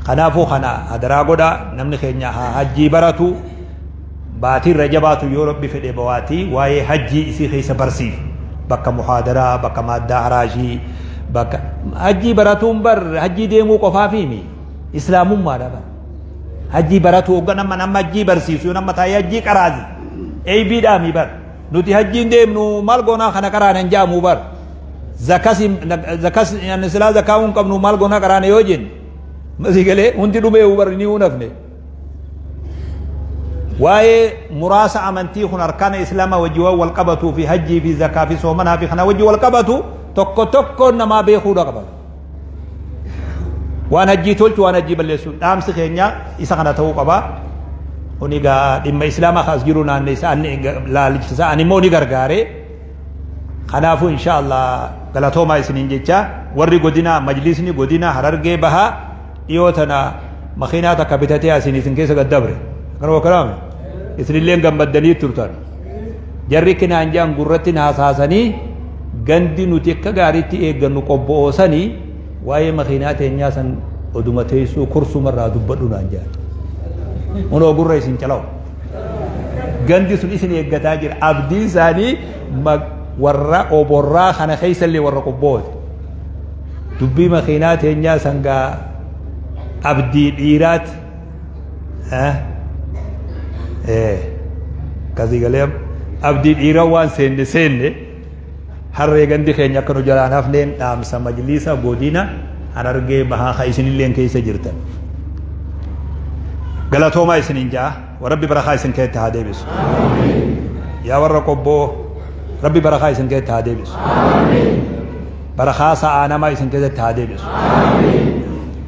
Kanaafuu kana hadaraa godha namni keenya haa hajjii baratu baatiin rajabaatu yoo rabbi fedhe bawaatii waa'ee hajjii isii keessa barsiif bakka muhaadaraa bakka maaddaa haraashii bakka hajjii baratuun bar hajjii deemuu qofaafii islaamummaadha bar hajjii baratu hogga nama nama hajjii barsiisu yoo nama taa'ee hajjii qaraasi eeybiidhaami bar Nuti hajjiin deemnu maal goonaa kana qaraana hin ja'amu bar. Zakas zakas ani silaa zakaa hin qabnu maal goonaa qaraana yoo jenne. Masii galee hundi dhumee bar ni hunafne. Waa'ee muraasa amantii kun arkaana islaamaa wajji waan wal qabatuu fi hajjii fi zakaa fi soomanaa fi kana wajji wal qabatu tokko tokkoon namaa beekuudha qaba. Waan hajjii tolchu waan hajjii balleessu dhaamsi keenya isa kana ta'uu qaba. Kun egaa dhimma islaamaa kaas jiru naanneessa laalchisa ani immoo ni gargaare. Kanaafuu insha Allah galatoomaa isiniin jecha warri godina majlisni godina harargee bahaa dhiyoo tana makiinaa takka bitatee asiin isin keessa gad dabre. Kanuma kanaame isinillee gammaddanii turtan. Jarri kinaan jaan gurratti naasaasanii gandi nuti akka gaariitti eeggannu qobbo'oo sanii waa'ee makiinaa teenyaa san oduma teessuu kursumarraa dubbadhu naan jaan. Kunoo gurra isin calawu. Gandi sun isin eeggataa jira. Abdiin isaanii warra oborraa kana keessallee warra qobbo'ooti. Dubbii makiinaa teenyaa sangaa abdii dhiiraati. Akkasii galee abdii dhiira waan seenne seenne harree gandi keenya akka nu jalaan hafneen dhaamsa majliisa godina harargee bahaa ka isinilleen keessa jirtan. Galatoomaa isiniin ja'a rabbi barakaa isin keetti haa deebisu. Yaa warra qobboo rabbi barakaa isin keetti haa deebisu. Barakaa sa'aa namaa isin keessatti haa deebisu.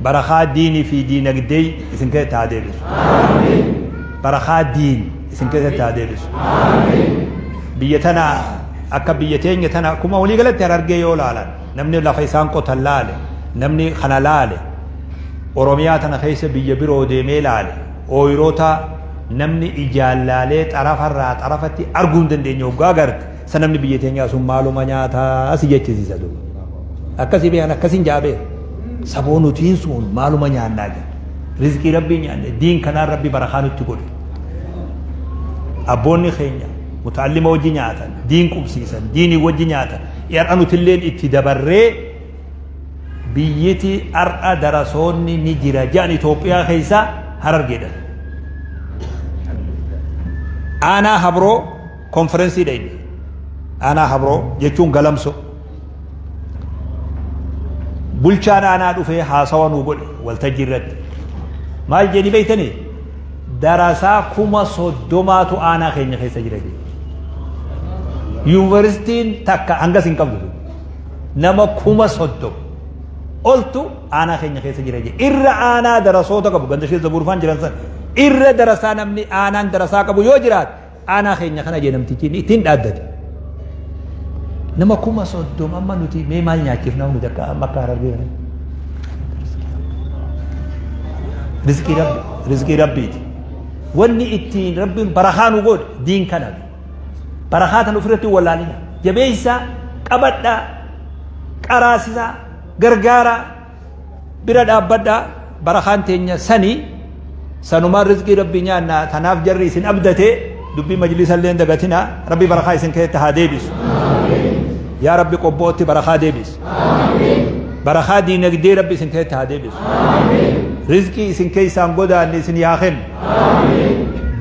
Barakaa diinii fi diinagdee isin keessatti haa deebisu. Barakaa diin isin keessatti haa deebisu. Biyya tana akka biyya teenya tana akkuma walii galatti harargee yoo laalan namni lafa isaan qotan laale namni kana laale Oromiyaa tana keessa biyya biroo deemee laale ooyiroota namni ijaan laalee xarafarraa xarafatti arguu hin dandeenye hoggaa garte Sa namni biyya teenyaa sun maaluma nyaataa si jechisiisa duuba. Akkasii beekan akkasiin jaa beeka. Saboo nutiin sun maaluma nyaannaa jedha. Rizqii rabbii nyaanne diin kanaan rabbi barakaa nutti godhe. Abboonni keenya muta'allima wajji nyaatan, diin qubsiisan, diinii wajji nyaatan. Har'a nutilleen itti dabarree biyyiti har'a darasoonni ni jira jedhan Itoophiyaa keessa Harargeedha. Aanaa Habroo konferensii dhayne. Aanaa Habroo jechuun Galamso. Bulchaan aanaa dhufee haasawa nuu godhe waltajjii irratti. Maal jedhanii beektanii? Darasaa 30,000tu aanaa keenya keessa jira jedhe. Yuunivarsiitiin takka hangas hin qabdu. Nama 30,000 oltu aanaa keenya keessa jira jedhe. Irra aanaa darasoota qabu ganda ishee zabuurfaan jiran san. Irra darasaa namni aanaan darasaa qabu yoo jiraate Aanaa keenya kana jee namtichi inni ittiin dhaaddate. Nama 30,000 amma nuti mee maal nyaachifna nuti akka amma akka harargee kana. Rizqii rabbi rizqii rabbiiti. Wanni ittiin rabbiin barakaa nu godhe diin kana. Barakaa tan ofirratti wallaalina. Jabeessaa qabadhaa qaraasisaa gargaaraa bira dhaabbadhaa barakaan teenya sani sanumaan rizqii rabbii nyaanna tanaaf jarri isin abdate dubbii majlisa illee dagatina rabbi barakaa isin keessatti haa deebisu yaa rabbi qobbootti barakaa deebisi barakaa diinagdee rabbi isin keessatti haa deebisu rizqii isin keessaan godaanne isin yaa kennu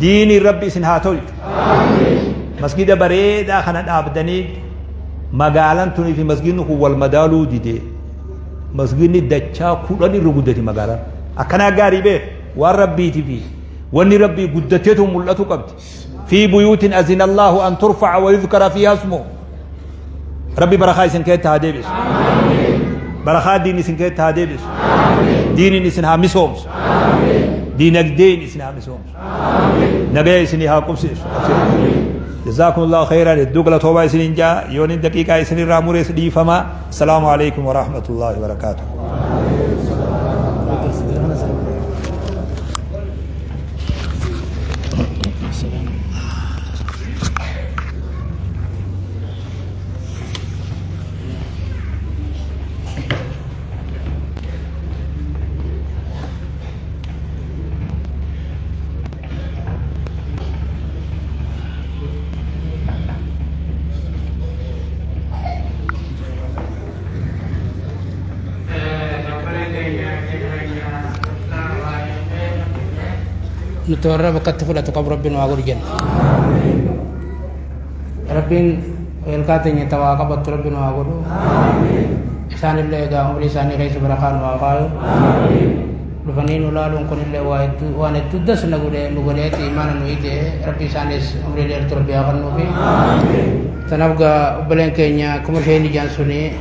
diinii rabbi isin haa tolchu masgida bareedaa kana dhaabdanii Magaalaan tunii fi masgiidni kun wal madaaluu dide. Masgiidni dachaa 10 irra guddati magaalaan. Akkanaa gaarii beek waan rabbiiti fi wanni rabbii guddateetu mul'atu qabdi. Fi buyuutin azina Allahu an turfa'a wa yuzkara fiihaa ismuhu. Rabbi barakaa isin keessa haa deebisu. Barakaa diin isin keessa haa deebisu. Diiniin isin haa misoomsu. Diinagdeen isin haa misoomsu. Nagaya isinii haa qubsiisu. Jazaakumullahu khairan hedduu galatoomaa isiniin jaa yooniin daqiiqaa isinirraa murees dhiifama. Assalaamu alaikum wa rahmatullahi wa barakaatuh. Nuti warra bakkatti fudhatu qabu rabbi nu haa godhu jenna. Rabbiin welkaa teenya tawaa qabattu rabbi nu haa godhu. Isaanillee egaa umrii isaanii keessa barakaa nu haa kaayu. Dhufanii nu laaluun kunillee waa hedduu waan hedduu das na godhe nu godheeti imaana nu ite rabbi isaanis umrii dheertu rabbi haa kennuufi. Tanaaf gaa obboleen keenya akkuma isheen ijaan suni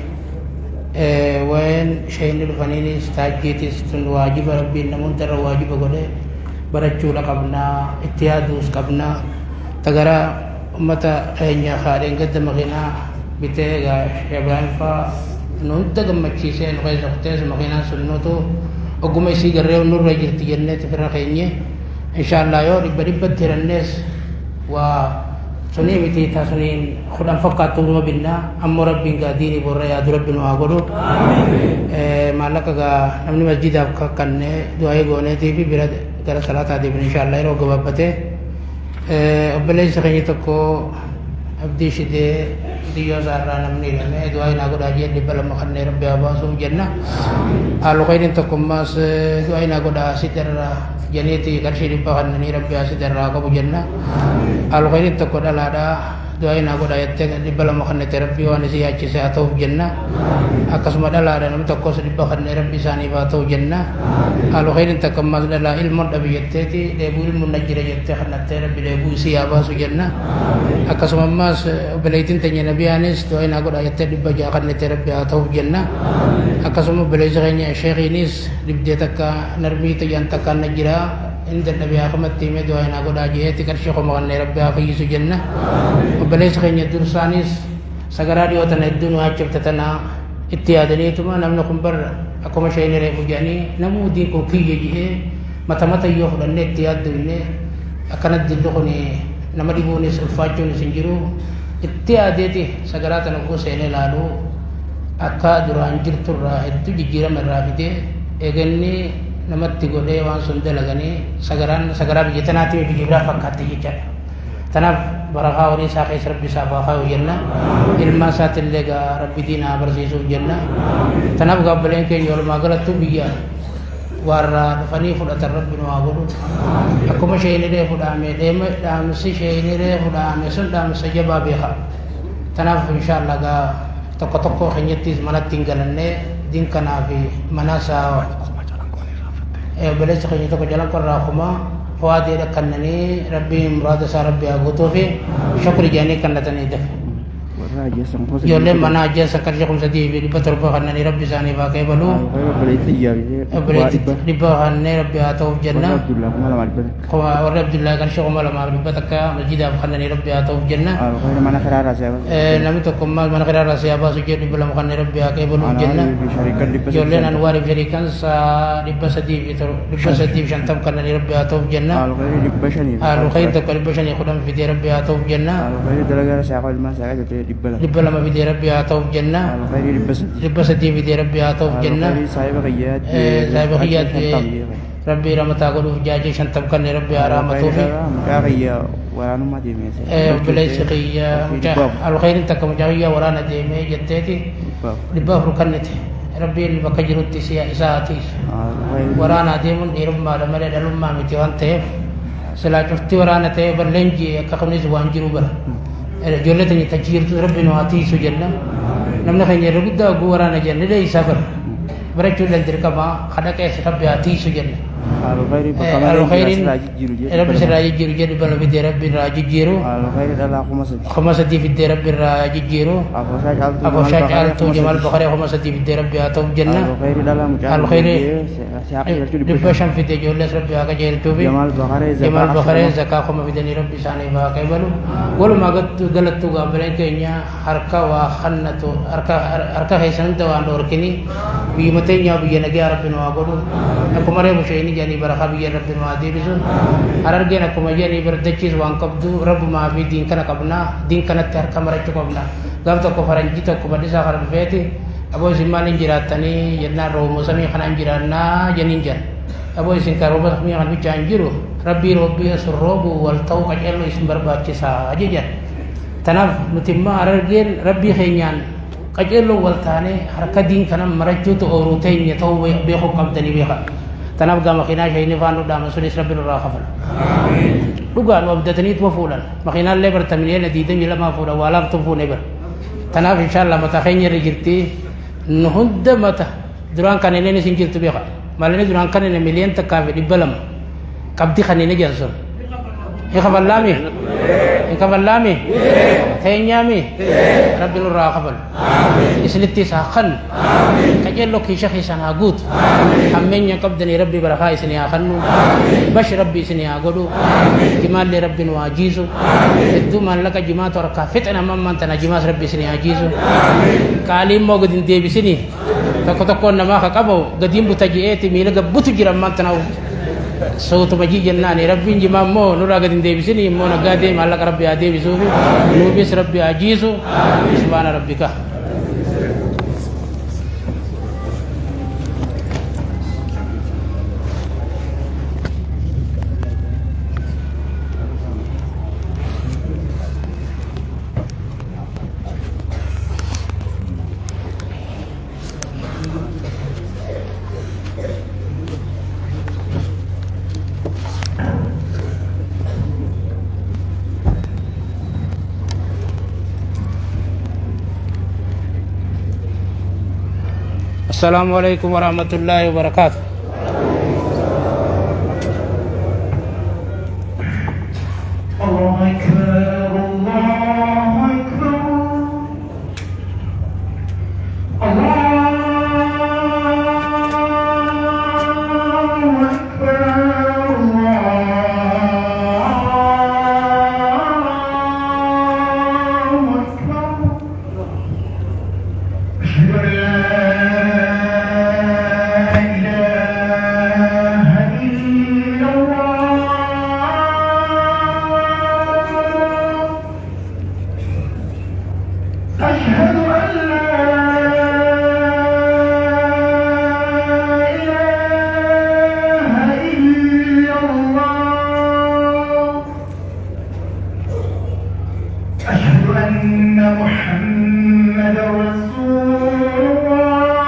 waa'een isheen dhufaniinis taajjiitis tun waajiba rabbiin namoota irra waajiba godhe barachuudha qabna itti yaaduus qabna tagara ummata keenya kaadheen gadda makiinaa bitee egaa Ibraahim faa nu hunda gammachiisee nu keessa kutees makiinaan sun nutu ogguma isii garree nurra jirti jenneeti firra keenye inshaallah yoo dhibba dhibbatti hirannees waa sunii miti ta suniin kudhan fakkaattu numa binna ammoo rabbiin gaa diinii borra yaadu rabbi nu haa godhu maallaqa gaa namni masjidaaf kakkanne du'aa'ii gooneetii fi bira gara salaataa deebine inshaallah yeroo gabaabbatee Obboleessi keenya tokko Abdii Shidee Diyyoo isaarraa namni hidhame du'aa naa godhaa jee 200 kannee rabbi haa baasuuf jenna. Haalu khayriin tokko ammaas du'aa naa godhaa sidarraa janiiti qarshii 100 kannanii rabbi haa sidarraa qabu jenna. Haalu khayriin tokko dhalaadhaa du'aa naa godhaa jettee 200 kannete rabbi waan isii yaachise haa ta'uuf jenna. Akkasuma dhalaadha namni tokkos 100 kannee rabbi isaaniif haa ta'u jenna. Haalu khayriin takka ammaas dhalaa ilmoon dhabi jetteeti dheebuu ilmoon na jira jettee kannattee rabbi dheebuu isii haa baasu jenna. Akkasuma ammaas obboleettiin teenya nabiyaanis du'aa naa godhaa jettee 600 kannete rabbi haa ta'uuf jenna. Akkasuma obboleessi keenya sheekhiinis dhibdee takka narmii xiyyan takka na jira hin dadhabe akkamatti himee du'aa naa godhaa jeeti qarshii 1000 kannee rabbi haa fayyisu jenna. Obboleessi keenya dursaanis sagaraa dhiyoo tana hedduu nu haachifte tana itti yaadaniituma namni kun bar akkuma isheen reefu jedhanii namuu diin kun kiyya jedhee mata mata yoo fudhannee itti yaaddoyne akkana dilli kun nama dhibuunis ulfaachuunis hin jiru itti yaadeeti sagaraa tana oguu seenee ilaalu akka duraan jirturraa hedduu jijjiirama irraa fidee eeganni namatti godhee waan sun dalaganii sagaraan sagaraa biyya tanaatii biyya biraa fakkaatti jechaadha. Tanaaf barakaa horii isaa keessa rabbi isaaf haa kaayu jenna. Ilmaan isaatti illee gaa rabbi diina haa barsiisuuf jenna. Tanaaf gaabbaleen keenya walumaa galattuu biyya warra dhufanii fudhatan rabbi nu haa godhu. Akkuma isheen fudhaame deema dhaamsi isheen fudhaame sun dhaamsa jabaa beeka. Tanaaf inshaallah gaa tokko tokko keenyattis manatti hin galannee diin kanaa fi mana isaa obboleessa keenya tokko jalan qorraa kuma Fu'aadii dhakkannanii rabbiin muraada isaa rabbi haa guutuufi shukri jedhanii kannatanii dafe. Warra ajjeessan 3000 Ijoolleen mana ajjeessan qarshii 3700 kannanii rabbi isaaniif haa qeebalu. Obboleettii iyyaa Obboleetti 100 kannee rabbi haa ta'uuf jenna. Warra Abdullaa 2100. Warri Abdullaa qarshii 2100 masjidaaf kannanii rabbi haa ta'uuf jenna. Khayra mana kiraarraa siyaa baasu. Namni tokko immoo mana kiraarraa siyaa baasu jedhu 200 kannee rabbi haa qeebaluuf jenna. Anwaarii fi shariikan 300. Ijoolleen Anwaarii fi shariikan 350 kannanii rabbi haa ta'uuf jenna. Haalu khayri 500. Haalu khayri tokko 510 fidee rabbi haa ta'uuf jenna. Haalu khayri dalagaa siyaa qabu ilmaan siyaa qabu 200. 200 fidee rabbi haa ta'uuf jenna. Haalu khayri 300. 300 fidee rabbi haa ta'uuf Haalu jenna. khayri saahiba kiyyaa Saahiba kiyyaa rabbi ramataa godhuuf jaajee 50 kanneen rabbi haa raamatuufi. Mucaa kiyya waraanummaa deemee. Obboleessi kiyya haalu khayriin takka mucaa kiyya waraana deemee jetteeti 400 kannite. Rabbiin bakka jirutti isaa haa tiisu. Waraanaa deemuun dhiirummaadha malee dhalummaa miti waan ta'eef silaa cufti waraana ta'ee bar leenjii akka kunis waan jiru bara. Ijoollee teenya tachiirtu rabbi nu haa tiisu jenna. Namni keenya irra guddaa oguu waraana jenne dheeysaa bara. Barachuun dirqama kadhaqees rabbi haa tiisu jenna. Haaloo khayrii bakka malee Haaloo jira khayriin sirraa jijjiiru jedhe rabbi 200. Sirraa jijjiiru jedhe 200 fidee rabbi irraa jijjiiru. Haaloo khayrii dhalaa 3000. 3000 fidee rabbi irraa jijjiiru. Afooshaa caaltuu Jamaal Afooshaa Bakaree caaltuu kuma Jamaal sadii. Bakaree 3000 fidee rabbi haa ta'u jenna. Haaloo khayrii dhalaa mucaa Haaloo khayrii siyaa qajeelchuu dhibba 500. shan fidee ijoollees rabbi haa qajeelchuufi. Jamaal Bakaree zakaa Jamaal Bakaree 10. Zakaa 1000 fidanii rabbi isaaniif haa qeebalu. Walumaa galattuu gaambileen keenya harka waa kannatu harka harka keessan hunda waan dhoorkini biyyuma teenyaa biyya nagaa rabbi nu haa godhu. Akkuma reefu isheen jedhanii barakaa biyya rabbi nu haa deebisu. Harargeen akkuma jedhanii bardachiis waan qabdu rabbumaa fi diin kana qabna diin kanatti harka marachuu qabna. Gaaf tokko faranjii tokko bal'isaa kana dhufeeti aboo isin maaliin jiraattanii jennaan roobuma samii kanaan jiraannaa jeniin jedhan. Aboo isin kan rooba samii kan bichaa hin jiru rabbii roobbii sun roobu wal ta'uu qaceelloo isin barbaachisaa jedhan. Tanaaf nuti immoo harargeen rabbii keenyaan qaceelloo wal taanee harka diin kana marachuutu ooruu teenya ta'uu beekuu qabdanii beeka. Tanaaf gaa makiinaa shayini faan nu dhaaman sunis rabbi nurraa kafala. Dhugaan nu abdataniituma fuudhan. Makiinaallee barta 22 miliyoona fuudhan waa laaftuu fuune bara. Tanaaf inshaallah mataa keenya irra jirti nu hunda mata duraan kan inni isin jirtu beeka. Maalinni duraan kan inni 1,200,000 qabdi kan inni jedhan sun. Hin kafallaami? Hin kafallaami? Teenyaami? Rabbi nurraa haa kafalu. Isinittis haa kannu. Qajeelloo kiisha keessan haa guutu. Hammeenya qabdanii rabbi barakaa isinii haa kannu. Bashi rabbi isinii haa godhu. Jimaallee rabbi nu haa jiisu. Hedduu maallaqa jimaatu harkaa fixan amma ammaan tana jimaas rabbi isinii haa jiisu. Qaalii immoo gadi hin deebisini. Tokko tokkoon namaa ka qabu gadiin buta je'eeti miila gabbutu jira ammaan tana sootuma jii jennaani rabbiin jimaa immoo nurraa gadi hin deebisini immoo naggaadee maallaqa rabbi haa deebisuufi nuufis rabbi haa jiisu subhaana rabbika. السلام عليكم ورحمة الله وبركاته. الله أكبر الله أكبر الله أكبر الله أكبر أشهد أن لا إله إلا الله أشهد أن لا إله إلا الله أشهد أن محمدا رسول الله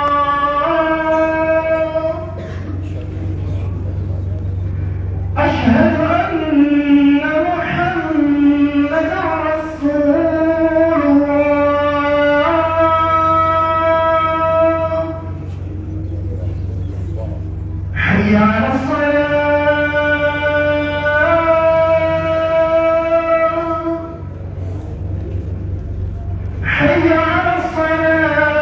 أشهد أن محمدا رسول الله حي على الصلاة حي على الصلاة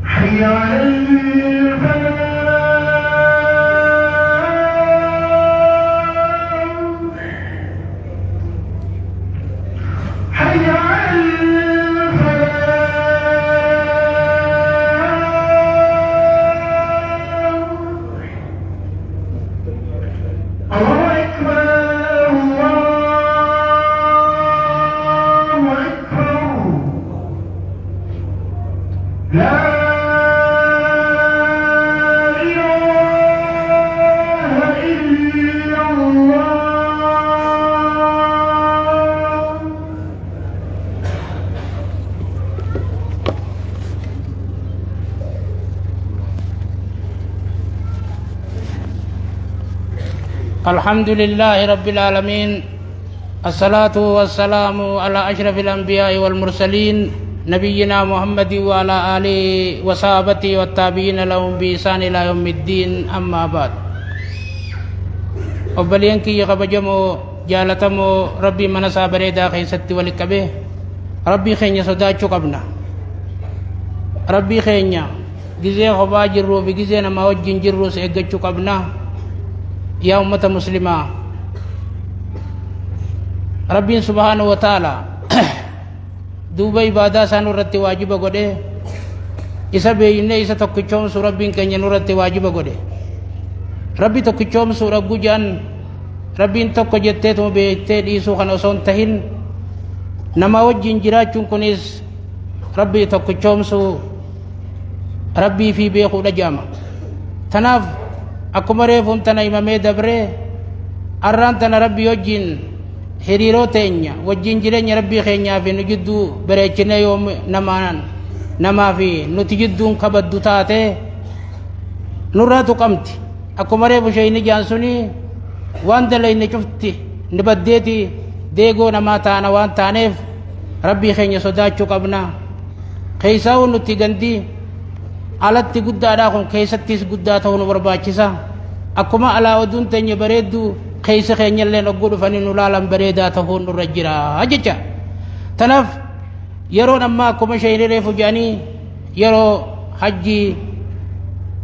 حي على الفلاح حي على الفلاح الله أكبر الله أكبر لا إله إلا الله. الحمد لله رب العالمين، الصلاة والسلام على أشرف الأنبياء والمرسلين، نبينا محمد وعلى آله وصحبه والتابعين لهم بإحسان إلى يوم الدين. أما بعد، obboleen kiyya kabajamoo jaalatamoo Rabbii mana isaa bareedaa keessatti walitti qabee, Rabbii keenya sodaachuu qabna. Rabbii keenya gizee kophaa jirruu fi gizee namaa wajjin jirruus eeggachuu qabna. Yaa ummata muslimaa, Rabbiin subhaanahu wa ta'ala duuba ibaadaa isaa nurratti waajiba godhe, isa beeynee isa tokkichoomsuu Rabbiin keenya nurratti waajiba godhe. Rabbi tokkichoomsuu ragguu jedhan, Rabbiin tokko jetteetuma beektee dhiisuu kana osoo hin tahin, nama wajjin jiraachuun kunis Rabbii tokkichoomsuu, Rabbii fi beekuudha jedhama. Tanaaf akkuma reefuun tana himamee dabree, arraan tana Rabbii wajjin hiriiroo teenya wajjin jireenya Rabbii keenyaa fi nu jidduu bareechinee, yoo namaan namaa fi nuti jidduun kabaddu taate nurraa tuqamti. Akkuma reefu sheeyni jaan suni, waan dalayne cufti ni baddeeti, deegoo namaa taana. Waan taaneef Rabbii keenya sodaachuu qabna. Keessaa'uu nuti gandii alatti guddaadhaa kun keessattis guddaa ta'uu nu barbaachisa. Akkuma alaa oduun teenya bareedduu, keessa keenyallee ogguu dhufanii nu laalan bareedaa ta'uun nurra jira jecha. Tanaaf yeroon ammaa akkuma sheeyni reefu jedhanii yeroo hajjii,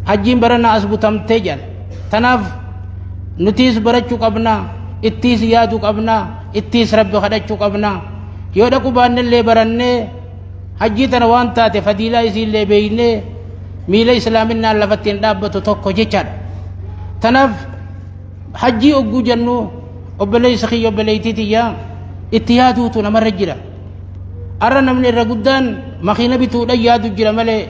hajjiin barana as butamtee jedhan. Tanaaf nutiis barachuu qabna, ittiis yaaduu qabna, ittiis Rabbi kadhachuu qabna. Yoo dhaquu baannellee barannee, hajjii tana waan taate fadiilaa isiillee beeynee, miila islaaminaan lafatti hin dhaabbatu tokko jechaadha. Tanaaf hajjii ogguu jennu, obboleessa kiyya, obboleettii tiyya, itti yaaduutu namarra jira. Arra namni irra guddaan makiina bituudhaan yaadu jira malee,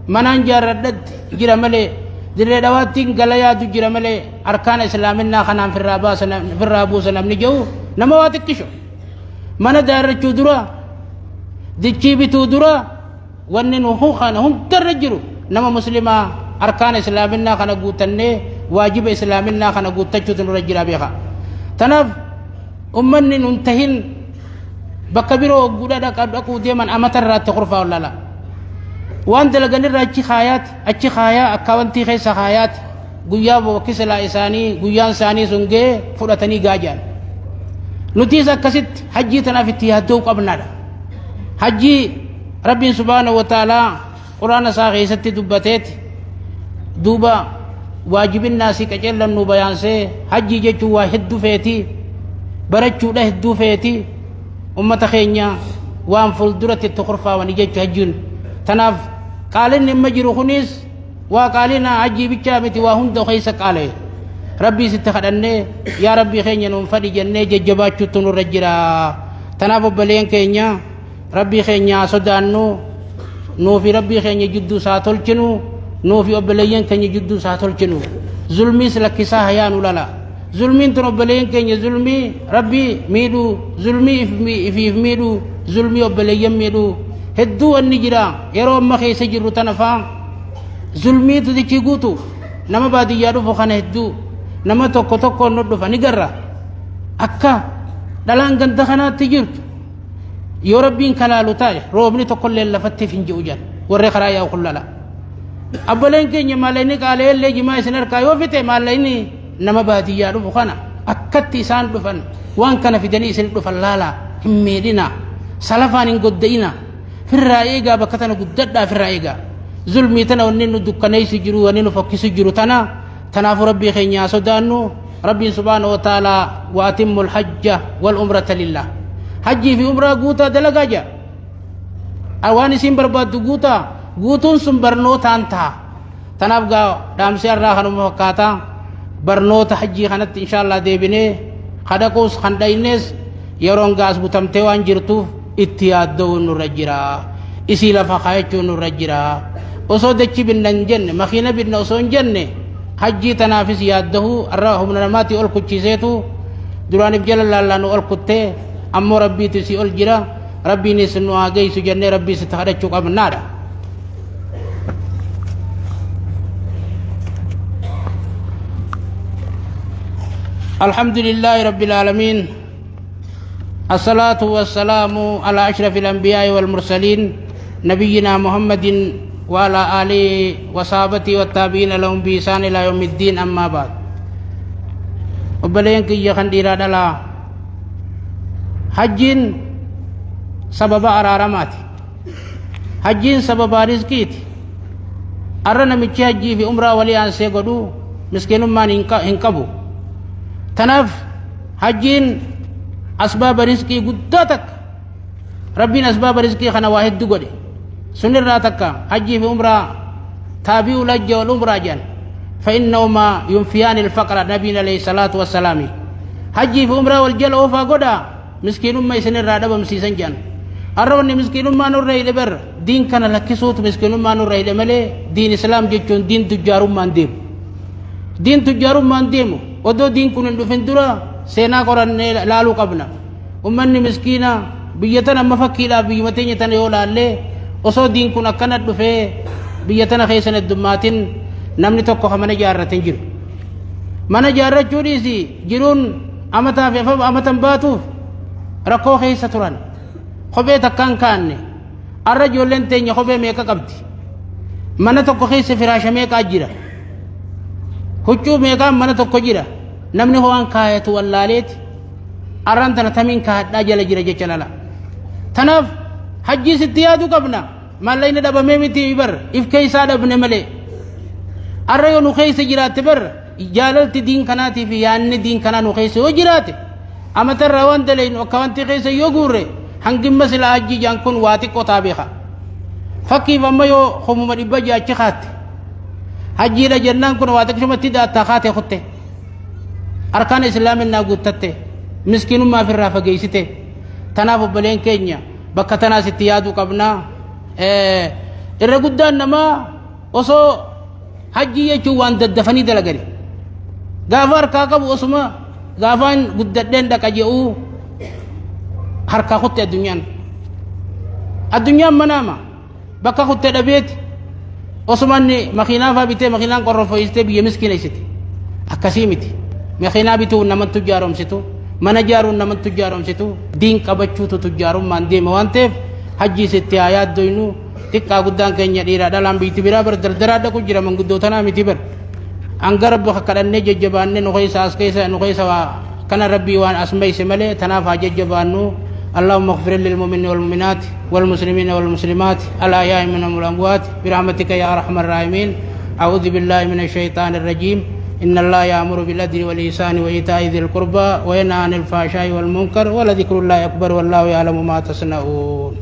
manaan jaarradhatti jira malee, Dirree Dhawaattiin gala yaadu jira malee, arkaana islaaminaa kanaan firraa baasa, firraa buusa namni jiru nama waa xiqqisho. Mana daarrachuu dura, dichii bituu dura, wanni nu kana hundarra jiru nama muslimaa arkaana islaaminaa kana guutannee waajiba islaaminaa kana guuttachuutu nurra jira beeka. Tanaaf ummanni nun tahin bakka biroo ogguudha dhaquu deeman amata irraatti kurfaa wallala. Waan dalaganirra achi kaayaati, achi kaayaa, akkaawwantii keessa kaayaati, guyyaa bakki silaa isaanii guyyaan isaanii sun ga'ee fudhatanii gaajaan. Nutis akkasitti hajjii tanaaf itti yaaddoo qabnaadha. Hajjii Rabbiin subhaanahu wa ta'aalaa quraana isaa keessatti dubbateeti duuba waajibinnaa si qaceellannu bayaansee, hajjii jechuun waa hedduu feeti, barachuudha hedduu feeti, ummata keenya waan fuulduratti itti kurfaawanii jechuu hajjiin. Tanaaf qaalinni amma jiru kunis waa qaalina hajjii bichaa miti, waa hunda keessa qaala'e. Rabbii sitti kadhannee, yaa Rabbii keenya nuun fadhi jennee jajjabaachuutu nurra jira. Tanaaf obboleen keenya, Rabbii keenya sodaannu, nuufi Rabbii keenya jidduu isaa tolchinu, nuufi obboleeyyan keenya jidduu isaa tolchinu. Zulmiis lakkisaa hayaa nu lala. Zulmiin tun, obboleeyyan keenya, zulmii Rabbii miidhuu, zulmii ifiif miidhuu, zulmii obboleeyyan miidhuu hedduu wanni jira. Yeroo amma keessa jirru tana faa zulmiitu dichii guutu. Nama baadiyyaa dhufu kana hedduu nama tokko tokkoon nu dhufa ni garra. Akka dhalaan ganda kanaatti jirtu yoo Rabbiin kalaalu taa'e, roobni tokkollee lafatti hin ji'u jedhan warri karaa yaa'u kun lala. Abboleen keenya, maallaqni qaaleellee jimaa isin harkaa yoo fixe, maallaqni nama baadiyyaa dhufu kana akkatti isaan dhufan waan kana fidanii isin dhufan laalaa, hin miidhina, salafaan hin godda'ina, firraa eegaa, bakka tana guddadhaa firraa eegaa. Zulmii tana wanni nu dukkaneessu jiru, wanni nu fokkisu jiru tana. Tanaafu Rabbii keenya sodaannu. Rabbiin subhaanahu wa ta'aalaa wa atimmul hajja wal umrata lillah, hajjii fi umraa guutaa dalagaa jedha. Waan isin barbaaddu guutaa, guutuun sun barnootaan ta'a. Tanaaf gaa dhaamsi irraa kanuma fakkaata. Barnoota hajjii kanatti inshallah deebinee kadhaquus kan dhaynees, yeroon gaas butamtee waan jirtuuf itti yaadda'uun nurra jira, isii lafa kaayachuun nurra jira. Osoo dachi binna hin jenne, makiina binna osoo hin jenne, hajjii tanaafis yaaddahuu. Irra humna namaatii ol kuchiiseetu duraaniif jala laallaan ol kuttee, ammoo Rabbiitu isii ol jira. Rabbiinis nu haa geessu jennee Rabbii sitti kadhachuu qabnaadha. الحمد لله رب العالمين، الصلاة والسلام على أشرف الأنبياء والمرسلين نبينا محمد وعلى آله وصحابته والتابعين لهم بإحسان إلى يوم الدين. أما بعد، obboleen kiyya kan dhiiraa dhalaa, hajjiin sababa araaramaati, hajjiin sababa rizqiiti. Arra namichi hajjii fi umraa walii aansee godhu miskiinummaan hin qabu. Tanaaf hajjiin asbaaba rizqii guddaa takka. Rabbiin asbaaba rizqii kana waa hedduu godhe. Sunirraa takka hajjii fi umraa. تابعوا الحج والعمرة jedhan، فإنهما ينفيان الفقر. نبينا عليه الصلاة والسلام hajjii fi umraa wal jala oofaa godha, miskiinummaa isinirraa dhabamsiisan jedhan. Har'a wanni miskiinummaa nurra hidhe bar diin kana lakkisuutu miskiinummaa nurra hidhe malee, diin islaam jechuun diin tujjaarummaan deemu, diin tujjaarummaan deemu. Odoo diin kun hin dhufin dura seenaa qorannee laaluu qabna. Ummanni miskiina biyya tana amma fakkiidhaaf biyyuma teenya tana yoo laallee, osoo diin kun akkana dhufee biyya tana keessa heddummaatin, namni tokko ka mana ijaarrate hin jiru. Mana ijaarrachuu dhiisi, jiruun amataa fi amatan baatuuf rakkoo keessa turan. Kophee takkaan kaanne. Arra ijoolleen teenya kophee meeqa qabdi? Mana tokko keessa firaasha meeqaa jira? Huccuu meeqaan mana tokko jira? Namni ho'aan kaayatu wallaaleeti arran tana tamiin kaadhaa jala jira jecha lala. Tanaaf hajjii sitti yaaduu qabna. Maallaqni dhabamee miti bar, if keessaa dhabne malee. Arra yoo nu keessa jiraatte bar, jaalalti diin kanaatii fi yaanni diin kanaa nu keessa yoo jiraate, amatarraa waan dalaynu akka wanti keessa yoo guurre, hangimma sila hajjii jaan kun waa xiqqoo taa beeka. Fakkiif amma yoo humuma 600 achi kaatte, hajjiidha jennaan, kun waa xiqqishumatti daattaa kaate kutte, arkaan islaaminaa guuttatte, miskiinummaa ofirraa fageessite. Tanaaf obboleen keenya, bakka tanaas itti yaaduu qabnaa. Irra guddaan namaa osoo hajjii jechuun waan daddafanii dalagani, gaafa harkaa qabu osuma gaafaan guddadheen dhaqa je'uu harkaa kutte. Addunyaan manaama bakka kutte dhabeeti. Osuma inni makiinaa faa bitee, makiinaan qorrofoysitee biyya miskiineessite. Akkasii miti. Makiinaa bituun naman tujjaaromsitu, mana ijaaruun naman tujjaaromsitu, diin qabachuutu tujjaarummaan deema. Waan ta'eef hajjii sitti haa yaaddoynu, xiqqaa guddaan keenya, dhiiraa dhalaan. Biitti biraa bar dardaraa dhaqu jira, manguddootanaa miti bar. Hanga Rabbi kadhannee jajjabaannee nu keessa as keessa nu keessa waa kana Rabbii waan as mayse malee. Tanaaf haa jajjabaannu. اللهم اغفر للمؤمنين والمؤمنات والمسلمين والمسلمات الأحياء منهم والأموات برحمتك يا أرحم الراحمين. أعوذ بالله من الشيطان الرجيم. إن الله يأمر بالعدل والإحسان وإيتاء ذي القربى وينهى عن الفحشاء والمنكر ولذكر الله أكبر والله يعلم ما تصنعون.